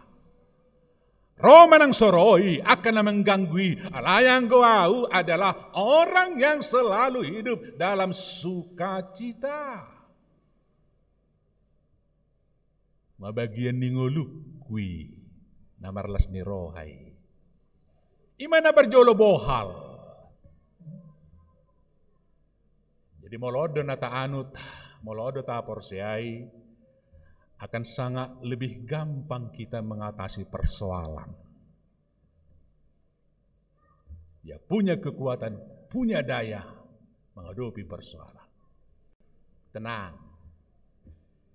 Ro manang so ro i angka na mengganggu i, alai anggo ahu adalah orang yang selalu hidup dalam sukacita. Ma bagian ni ngolungku i na marlas ni roha i. I ma na parjolo bohal. Jadi molo on do na taanut, molo on do taporseai, akan sangat lebih gampang kita mengatasi persoalan. Ya, punya kekuatan, punya daya menghadapi persoalan. Tenang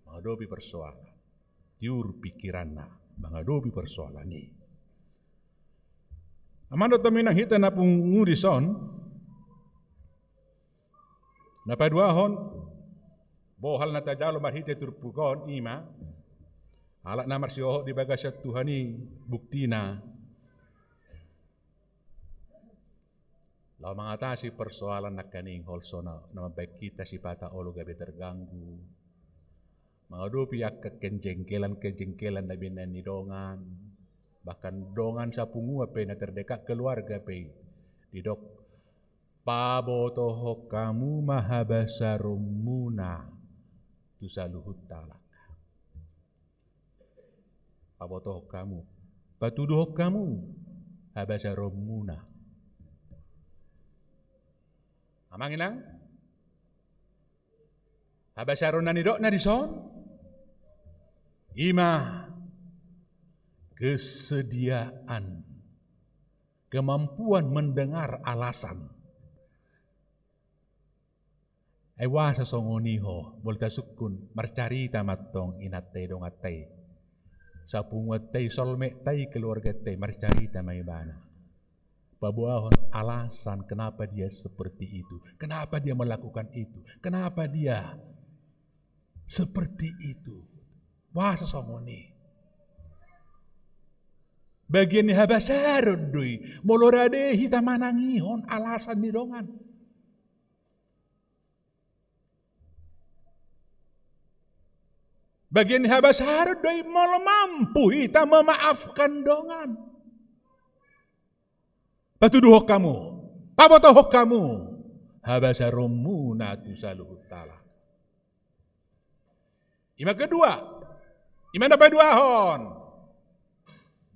menghadapi persoalan. Tiur pikiranna menghadapi persoalan i. Amang dohot inang, hita na pungu dison, na paduahon, bohal na tajalo marhite turpuk on i ma: Halak na marsihohot di bagasan Tuhan i, buktina laho mangatasi persoalan nangkaning holsona na mambahen hita sipata olo gabe terganggu, mangadopi angka kejengkelan-kejengkelan na binahen ni dongan, bahkan dongan sapunguan pe, na terdekat keluarga pe. Didok, pabotohon hamu ma habasaronmuna tu saluhut halak. pabotohon hamu, patuduhon hamu habasaronmuna. Amang inang, habasaron na nidokna dison, i ma kesediaan, kemampuan mendengar alasan. Ai boasa songon i ho, molo tasungkun, marcarita ma antong inanta i donganta i. Sapunguanta i, solmenta i, keluarganta i, marcarita ma ibana. Paboahon alasan kenapa dia seperti itu, kenapa dia melakukan itu, kenapa dia seperti itu. Boasa songon i? Bagian ni habasaron do i. Molo rade hita manangihon alasan ni dongan, bagian ni habasaron do i molo mampu hita memaafkan dongan. Patuduhon hamu, pabotohon hamu habasaronmuna tu saluhut halak. I ma kedua, i ma na paduahon.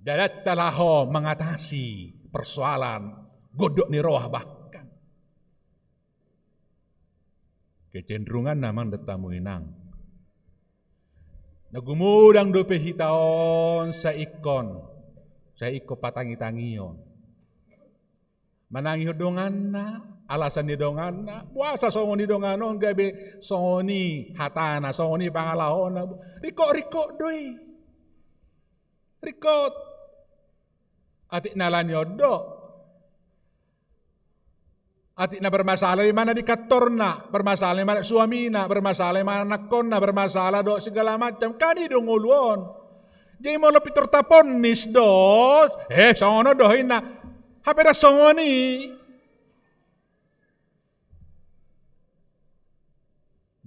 Dalanta laho mengatasi persoalan gondok ni roha bahkan. Kecenderunganna amang dohot hamu inang, na gumodang dope hita on saingkon, saingkon patangitangion. Manangihon donganna, alasan ni donganna, boasa songon i dongan on gabe songon i hatana, songon i pangalahona, ringkot-ringkot do i. Ringkot. Atik na alani on do. Atik na bermasalah i ma na di kantorna, bermasalah i ma na suamina, bermasalah i ma na anakkonna, bermasalah dohot segala macam. Kan i do ngolu on. Jadi molo pintor taponnis do, eh, songon on do inna. Hape ndang songon i.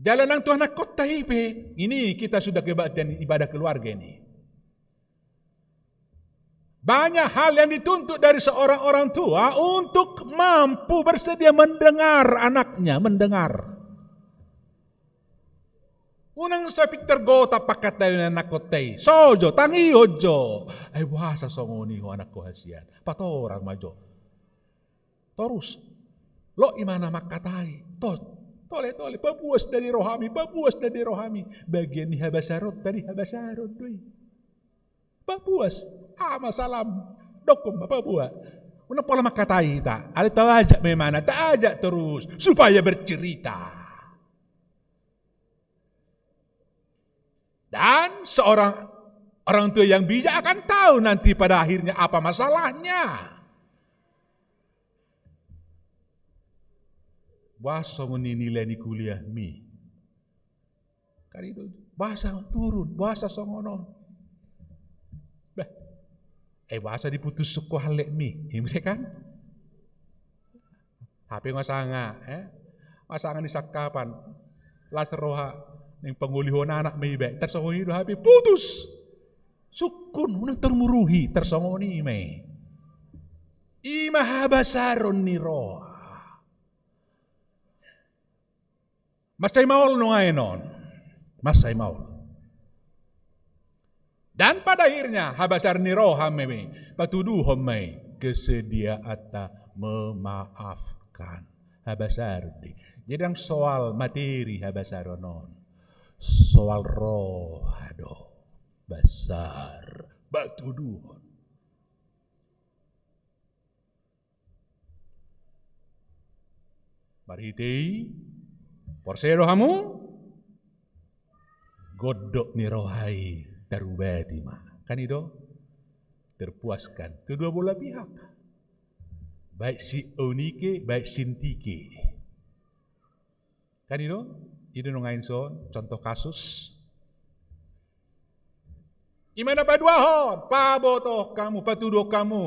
Jala nang tu anakkonta i pe, ini kita sudah kebaktian ibadah keluarga ini. Banyak hal yang dituntut dari seorang orang tua untuk mampu bersedia mendengar anaknya, mendengar. Unang sai pintor gotap pangkataion anakkonta i. Sojo, tangihon jo. Ai boasa songon i ho anakku hasian. Patorang ma jo. Torus. Loas i ma na mangkatai. Tos. Tole, tole. Pabuas na di rohami, pabuas na di rohami. Bagian ni habasaron, tadi habasaron do i. Pabuas. Ah, ma salam. Dokon ma, paboa. Unang pola mangkatai hita. Alai taajak ma imana, taajak terus. Supaya bercerita. Dan seorang orang tua yang bijak akan tahu nanti pada akhirnya apa masalahnya. Boasa songon i nilai ni kuliahmi? Kan i do, boasa turun, boasa songon on. Bah, eh, boasa diputus ho halekmi? I muse kan? Hape nga sanga, eh? Nga sanga ni sangkapan. Las roha naeng pangolihon anak ma iba. Tarsongon i do hape putus. Sungkun, unang tarmuruhi, tarsongon i ma i. I ma habasaron ni roha. Mansai maol nuaeng on. Mansai maol. Dan pada akhirnya, habasaron ni roha ma i, patuduhon ma i kesediaanta memaafkan. Habasaron do i. Jadi ndang soal materi habasaron on. Soal roha do. Basar. Patuduhon. Marhite i, porsea do hamu? Gondok ni roha i tarubati ma. Kan i do? Terpuaskan kedua belah pihak. Baik si Eunike, baik si Entike. Kan i do? I do nuaeng son, contoh kasus. I ma na paduahon, pabotohon hamu, patuduhon hamu.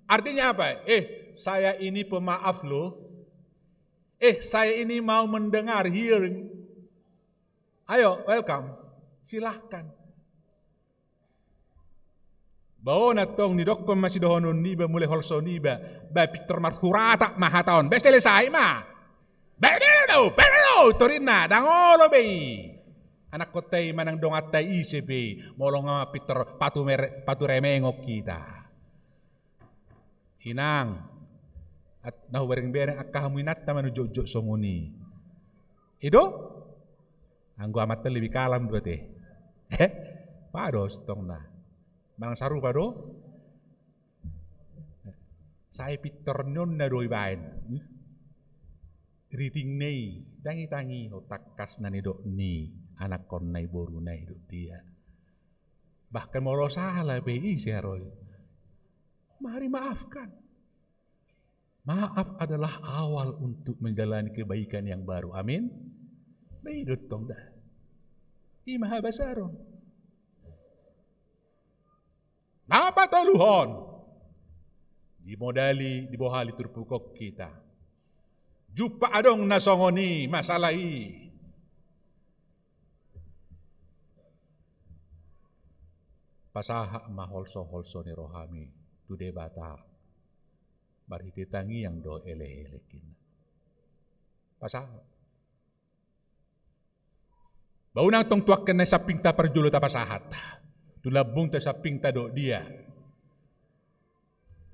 Artinya apa? Eh, saya ini pemaaf loh. Eh, saya ini mau mendengar, hearing. Ayo, welcome. Silahkan. Bah, on antong nidokkon ma sidohonon niba, mulai holso niba, bah, pintor marhuratap ma hata on, bah, selesai ma. Bah, bah, bah, bah, bah, torinna, ndang olo be i. Anakhonta i manang donganta ise pe i, molo nga pintor patu mere-, patu remengon hita. Inang, at-, na hubereng-bereng angka hamu inanta manujotjot songon i. I do? Anggo amanta lebih kalam do ate. Eh? Pado stong na. Manang sarupa do? Sai pintor nionna do ibaen. Ritingna i, tangi-tangi, o tangkas na nidok ni anakhonna i, boruna i, dok dia. Bahkan molo sala pe i, ise ro i. Mari maafkan. Maaf adalah awal untuk menjalani kebaikan yang baru. Amin. Ba i do tong da. I ma habasaron. Na patoluhon, dimodali, dibohali turpuk on hita. Jumpa adong na songon i masalah i. Pasahat ma holso-holso ni rohami tu Debata. Marhite tangiang do elek-elek i. Pasahat. Ba unang tong tu angka na sampingta parjolo tapasahat. Tu lambungta sampingta dok dia.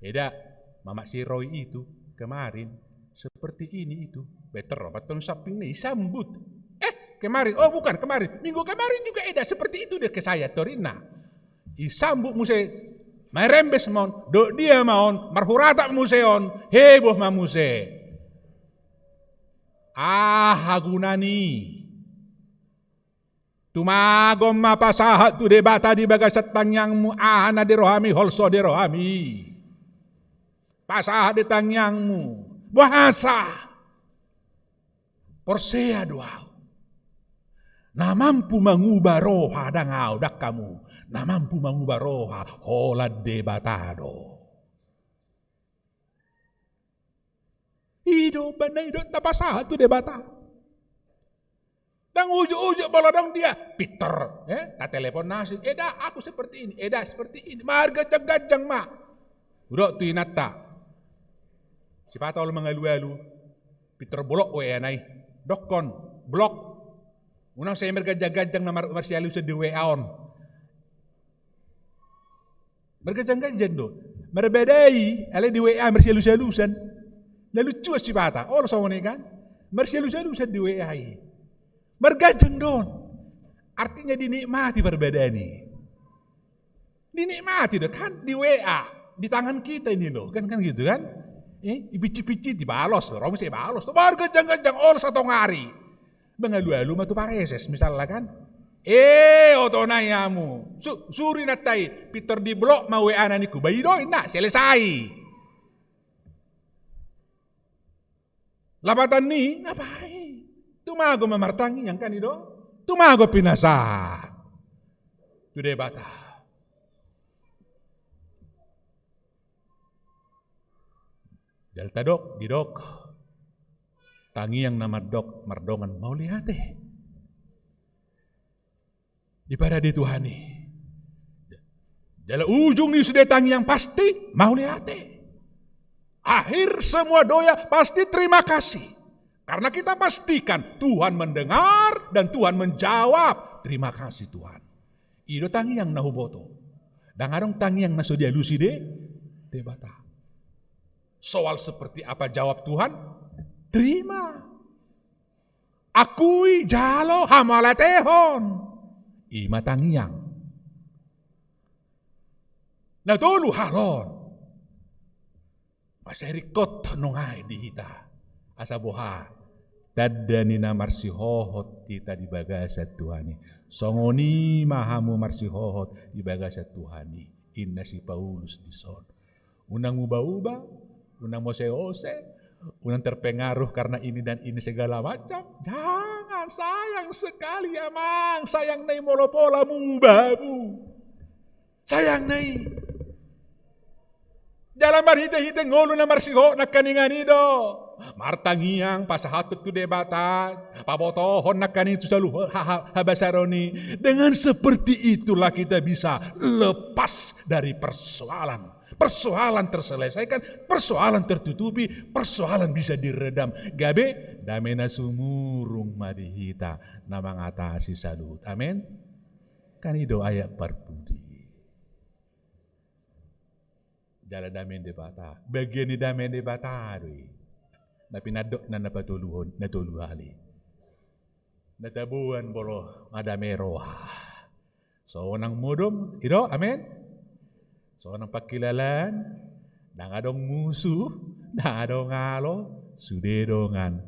Eda, Mamak si Roy itu kemarin seperti ini itu. Better obat tong sampingna i sambut. Eh, kemarin. Oh, bukan kemarin. Minggu kemarin juga Eda seperti itu dia ke saya, torinna. I sambut muse, marembes ma on, dok dia ma on, marhuratap muse on, heboh ma muse. Aha gunani? Tumagon ma pasahat tu Debata di bagasan tangiangmu, aha na di rohami, holso di rohami. Pasahat di tangiangmu. Boasa? Porsea do ahu. Na mampu manguba roha, ndang ahu, ndang hamu. Na mampu manguba roha, holan Debata do. I do umbahen na i do tapasahat tu Debata. Ndang ujuk-ujuk molo adong dia, pintor, eh, tatelepon na asing, Eda, aku seperti ini, Eda, seperti ini. Marganjang-ganjang ma. Hudok tu inanta. Sipata olo mangalu-alu, pintor blok W A na i. Dokkon, blok. Unang sai marganjang-ganjang na mar-, marsialusan di W A on. Marganjang-ganjang do. Marbadai, alai di W A marsialus-alusan. Na lucu sipata. Olo songon i kan? Marsialus-alusan di W A i. Marganjang do on. Artinya dinikmati parbadaan i. Dinikmati do kan di W A. Di tangan kita ini loh. Kan, kan gitu kan? Eh, ipici-pici dibalos. Ro muse balos. Marganjang-ganjang. Olo satongari. Mangalu-alu ma tu pareses, misalna kan. Eh, oto nai hamu. Su-, suru inanta i, pintor di blok ma W A na ningku. Ba i do inna, selesai. Lapatan ni, ngapain? Tumagon ma martangiang kan i do. Tumagon pinasahat tu Debata. Jala tadok, didok. Tangiang na mandok mardongan mauliate. Diparade Tuhan i. Jala ujung ni sude tangiang pasti mauliate. Akhir semua doa pasti terima kasih. Karena kita pastikan Tuhan mendengar dan Tuhan menjawab. Terima kasih Tuhan. I do tangiang na huboto. Ndang adong tangiang na so dialusi De-, Debata. Soal seperti apa jawab Tuhan? Terima. Akui, jalo, hamauliatehon. I ma tangiang. Na tolu halon. Mansai ringkot nunga i di hita. Asa boha? Tanda ni na marsihohot hita di bagasan Tuhan i. Songon i ma hamu marsihohot di bagasan Tuhan i. Inna si Paulus dison. Unang uba-uba, unang mose-ose, unang terpengaruh karena ini dan ini segala macam. Jangan, sayang sekali amang, sayang na i molo pola muba hamu. Sayang na i. Jala marhite-hite ngolu na marsihohot nangkaningan i do. Martangiang, pasahathon tu Debata, pabotohon nangkaningan tu saluhut ha-, ha-, habasaron i. Dengan seperti itulah kita bisa lepas dari persoalan. Persoalan terselesaikan, persoalan tertutupi, persoalan bisa diredam. Gabe dame na sumurung ma di hita na mangatasi saluhut. Amen. Kan i do ayat parpudi. Jala dame ni Debata, bagian ni dame ni Debata do i. Na pinandok na, na patoluhon, na tolu hali. Na taboan molo nga dame roha. Sonang modom, i do, amen. Sonang pangkilalaan, ndang adong musu, ndang adong alo, sude dongan,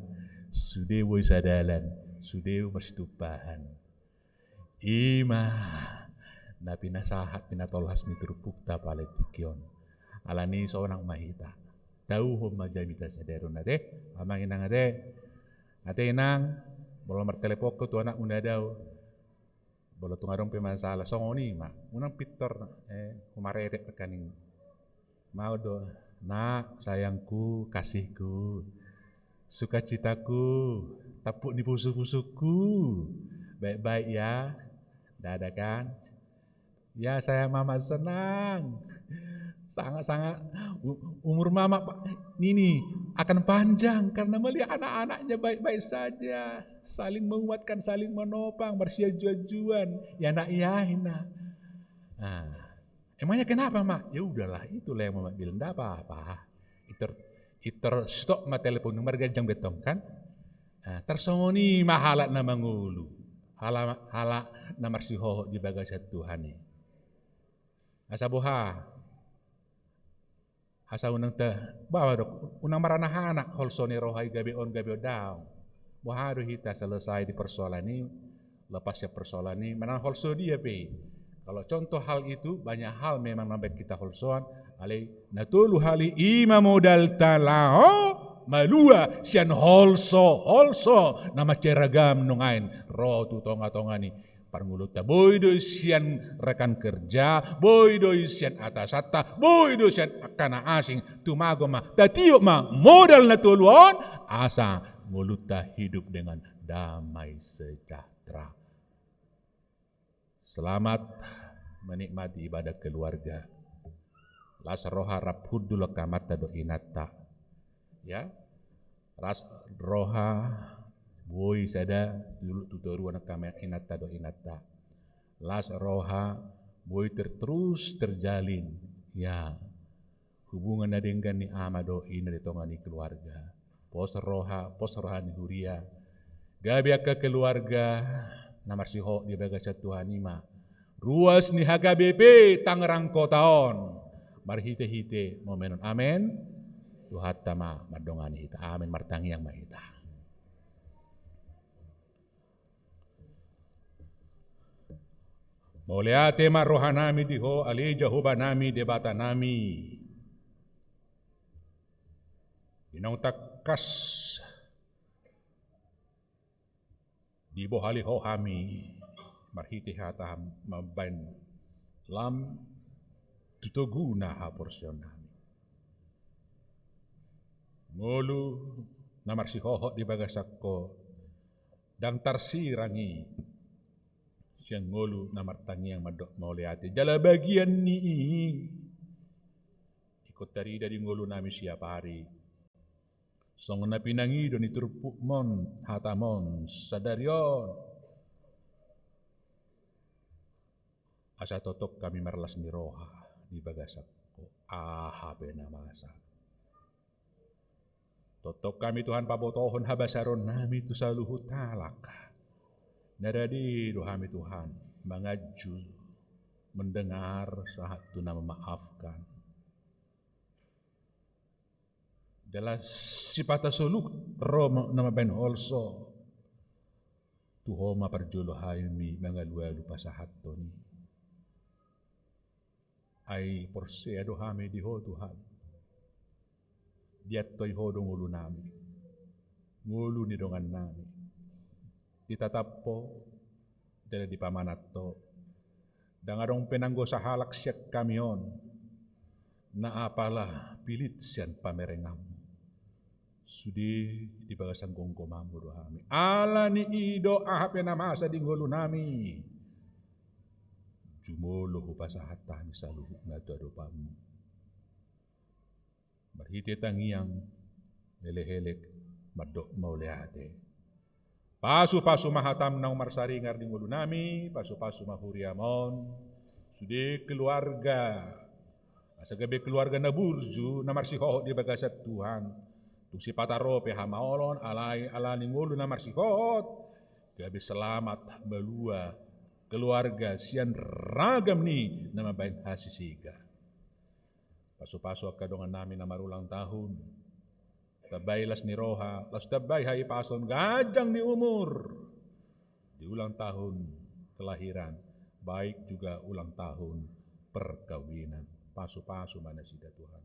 sude boi sadalan, sude marsitumpahan. I ma na pinasahat, pinatolhas ni turpukta pala tingki on. Alani sonang ma hita. Tauhon ma jamita sadari on ate. Amang inang ate. Ate inang, molo martelepon ho tu anakmu na dao. Molo tung adong pe masalah songon i ma. Unang pintor, eh, humaretek nangkaning. Mau do, nak, sayangku, kasihku, sukacitaku, tampuk ni pusuk-pusukku. Baik-baik ya. Dada kan? Ya, saya mama senang. Sangat-sangat u-, umur mama pa-, ini akan panjang karena melihat anak-anaknya baik-baik saja, saling menguatkan, saling menopang, marsianjuan-anjuan. Ya nak, ya, ina. Nah, emangnya kenapa, Mak? Ya udahlah, itulah yang Mama bilang, ndak apa-apa. Intor, intor stop ma telepon, marganjang be tong kan. Nah, tarsongon i ma halak na mangolu. Halak, halak na marsihohot di bagasan Tuhan i. Asa boha? Asa unang ta, bawa dok, unang maranak-anak, holso ni roha i gabe on, gabe on daong. Boha do hita selesai di persoalan i, lepas sian persoalan i, manang holso dia pe i. Kalau contoh hal itu, banyak hal memang na baen hita holsoan, alai na tolu hali i ma modalta laho malua sian holso, holso na mansai ragam nuaeng ro tu tonga-tonga ni parngoluonta, boi do i sian rekan kerja, boi do i sian atasanta, boi do i sian angka na asing, tumagon ma, tatiop ma modal na tolu on, asa ngolunta hidup dengan damai sejahtera. Selamat menikmati ibadah keluarga. Las roha rap hundul angka amanta dohot inanta. Ya. Las roha boi sada tu, tu toruan angka inanta dohot inanta. Las roha boi ter-, terus terjalin, ya, hubungan na denggan ni ama dohot ina di tonga ni keluarga. Pos roha, pos roha ni huria. Gabe angka keluarga na marsihohot di bagasan Tuhan i ma ruas ni H K B P Tangerang Kota on. Marhite-hite momen on. Amen. Tuhanta ma mandongani hita. Amen. Martangiang ma hita. Mauliate ma rohanami di Ho, ale Jahowanami, Debatanami. Di naung tangkas dibohali Ho hami marhite hataM mambaen lam tu toguna haporseaonnami. Ngolu na marsihohot di bagasan Ho, ndang tarsirang i sian ngolu na martangiang mandok mauliate. Jala bagian ni i ingkon tarida di ngolunami siap ari. Songon na pinangido ni turpukMon, hataMon sadari on. Asa tongtong hami marlas ni roha di bagasan Ho, aha pe na masa. Tongtong hami Tuhan pabotohon habasaronnami tu saluhut halak. Na rade do hami Tuhan manganju, mendengar, sahat tu na memaafkan. Jala sipata soluhut ro ma-, na mambaen holso. Tu Ho ma parjolo hami mangalualu pasahathon i. Ai porsea do hami di Ho Tuhan. Diantoi Ho do ngolunami, ngolu ni dongannami. Ditatap Ho, jala dipamanat Ho. Ndang adong pe nanggo sahalak sian hami on na apala pilit sian pamerenganMu. Sude di bagasan gomgomanMu do hami. Ala ni i do aha pe na masa di ngolunami, jumolo hupasahat hami saluhutna tu adopanMu. Marhite tangiang, elek-elek, mandok mauliate. Pasu-pasu ma hatam naung marsaringar di ngolunami, pasu-pasu ma huriam on, sude keluarga, asa gabe keluarga na burju, na marsihohot di bagasan Tuhan. Tung sipata ro pe hamaolon, alai ala ni ngolu na marsihohot, gabe selamat, malua keluarga sian ragam ni na mambahen hasisigan. Pasu-pasu angka dongannami na marulang tahun. Tambai las ni roha, laos tambai hahipason, ganjang ni umur. Di ulang tahun kelahiran, baik juga ulang tahun perkawinan. Pasu-pasu ma nasida Tuhan.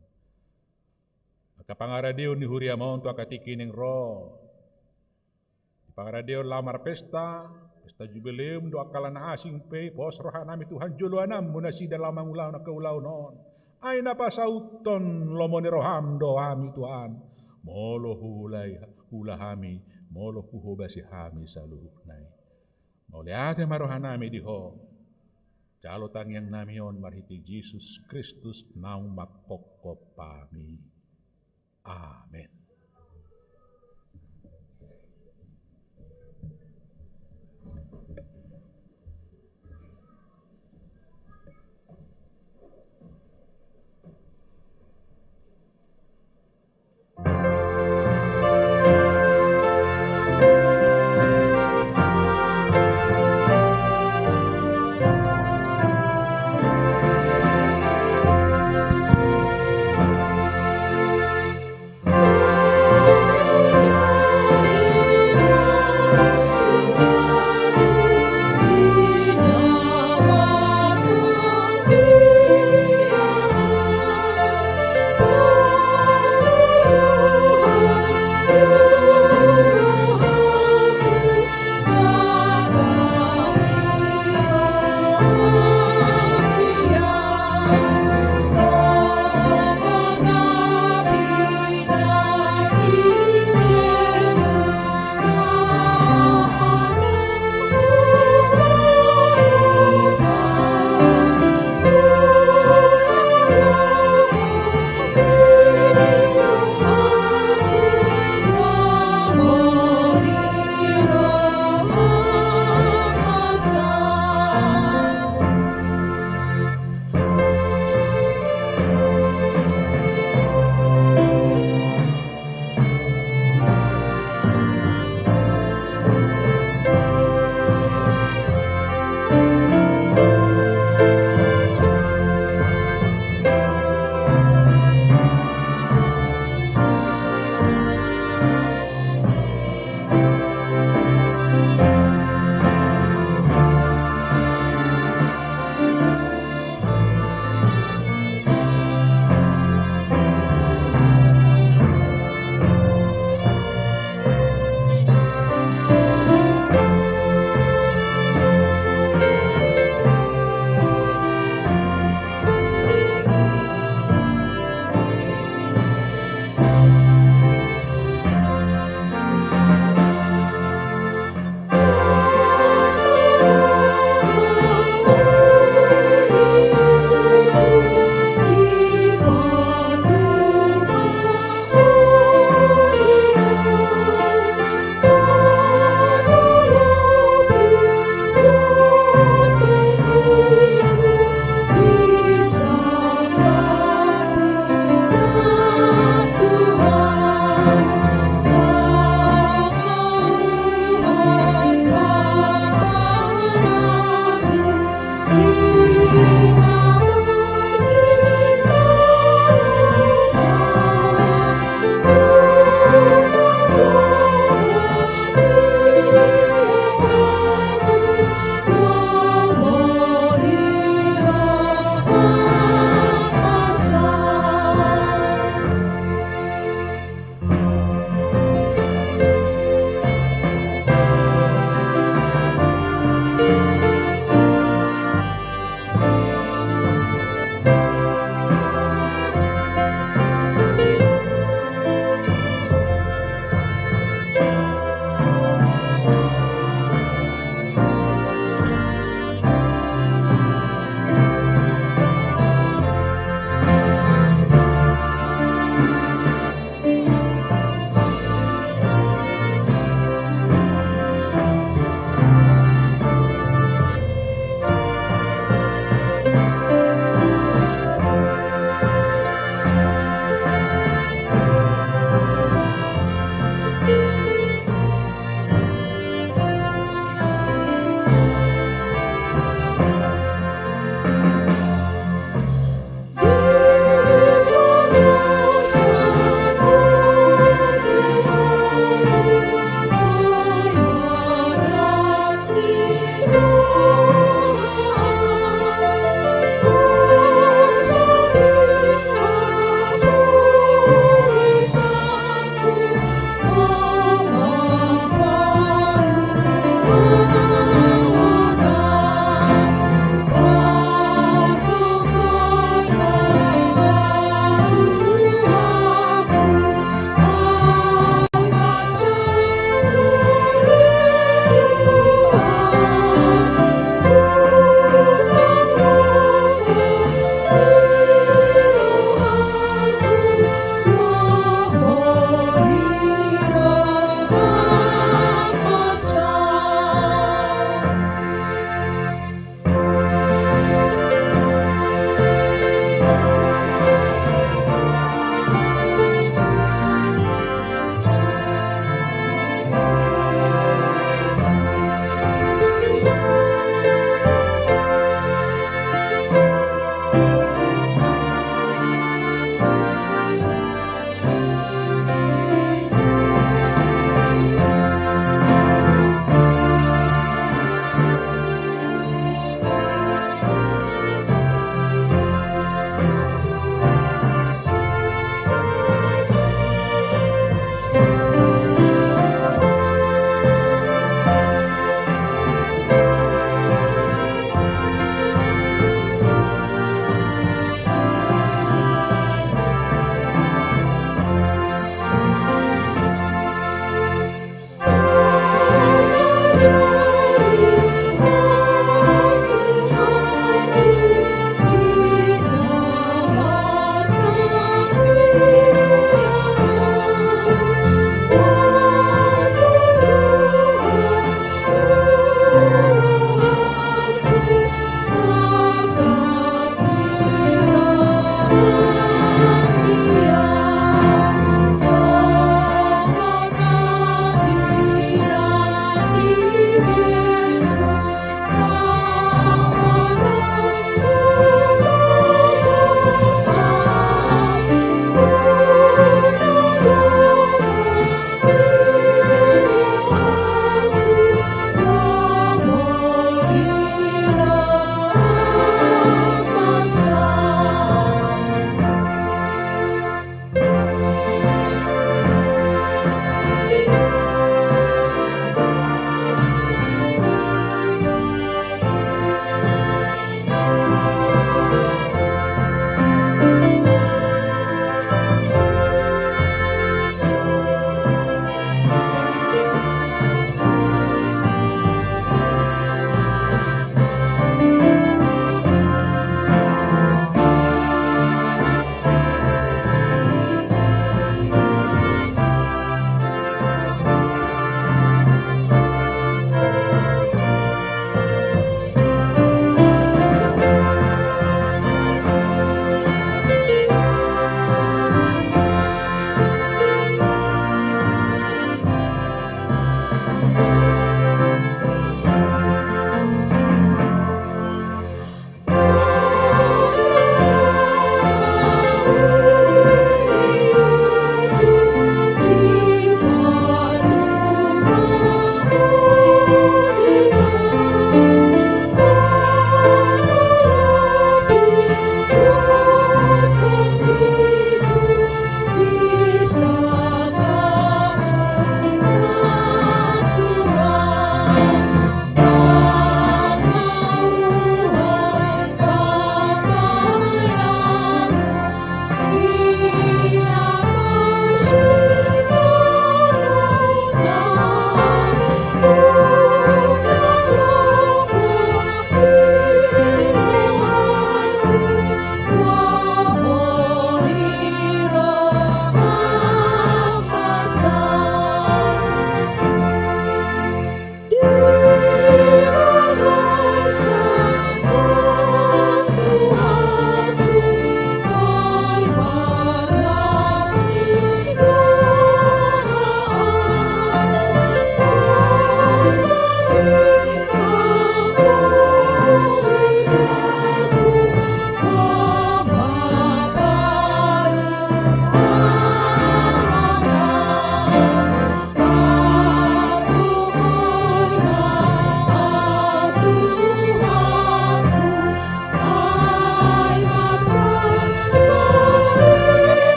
Angka pangaradeon ni huriam on tu angka tingki naeng ro. Di pangaradeon laho marpesta, pesta jubileum do angka na asing pe, pos rohanami Tuhan, joloanmu nasida laho mangulahon angka ulaon on. Ai na pasauthon lomo ni roham do hami Tuhan. Molo huulai, huula hami, molo huhobasi hami saluhutna i. Mauliate ma rohanami di Ho. Jalo tangiangnami on marhite Jesus Kristus naung manghophop hami. Amen.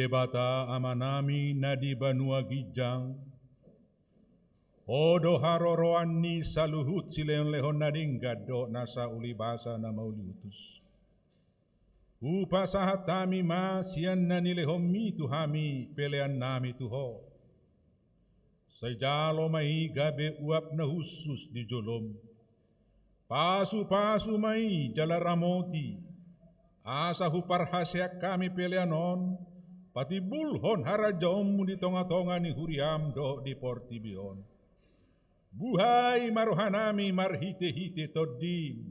Debata Amanami na di banua ginjang, Ho do haroroan ni saluhut silehonlehon na denggan dohot nasa ulibasa na mauliutus. Hupasahat hami ma sian na nilehonmi tu hami peleannami tu Ho. Sai jalo ma i gabe uap na hushus di jolom. Pasupasu ma i jala ramoti, asa huparhaseang hami pelean on, patimbulhon harajaonmu di tongatonga ni huriam dohot di portibi on. Buhai ma rohanami marhitehite Tondim,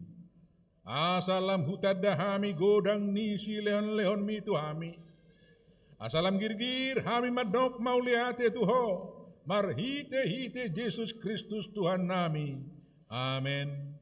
asa lam hutanda hami godang ni silehonlehonmi tu hami. Asa lam girgir hami mandok mauliate tu Ho, marhitehite Jesus Kristus Tuhannami. Amen.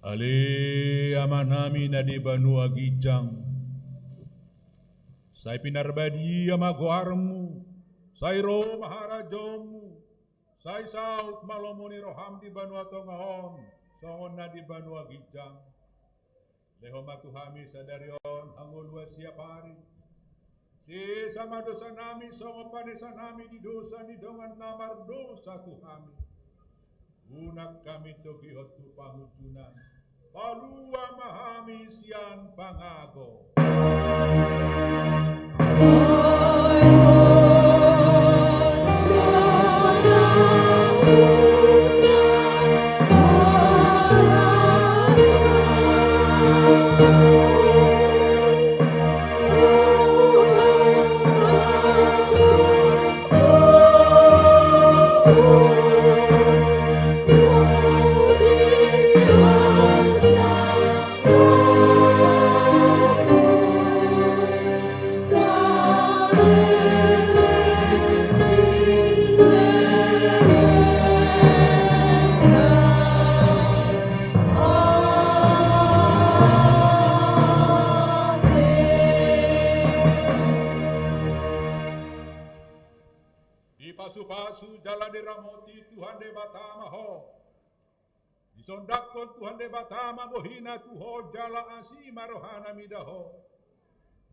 Ale Amanami na di banua ginjang, sai pinarbadia ma goarmu, sai ro ma harajaonmu, sai saut ma lomo ni roham di banua tonga on, songon na di banua ginjang. Lehon ma tu hami sadari on hangoluan siapari. Sesa ma dosanami songon panesanami di dosa ni dongan na mardosa tu hami. Unang hami togihon tu pangunjunan. Palua ma hami sian pangago. Dipasupasu jala diramoti Tuhan Debata ma ho. Disondangkon Tuhan Debata ma bohina tu ho jala asi ma rohana mida ho.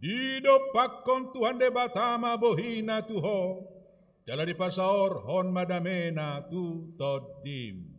Didompakkon Tuhan Debata ma bohina tu ho, jala dipasaorhon ma damena tu tondim.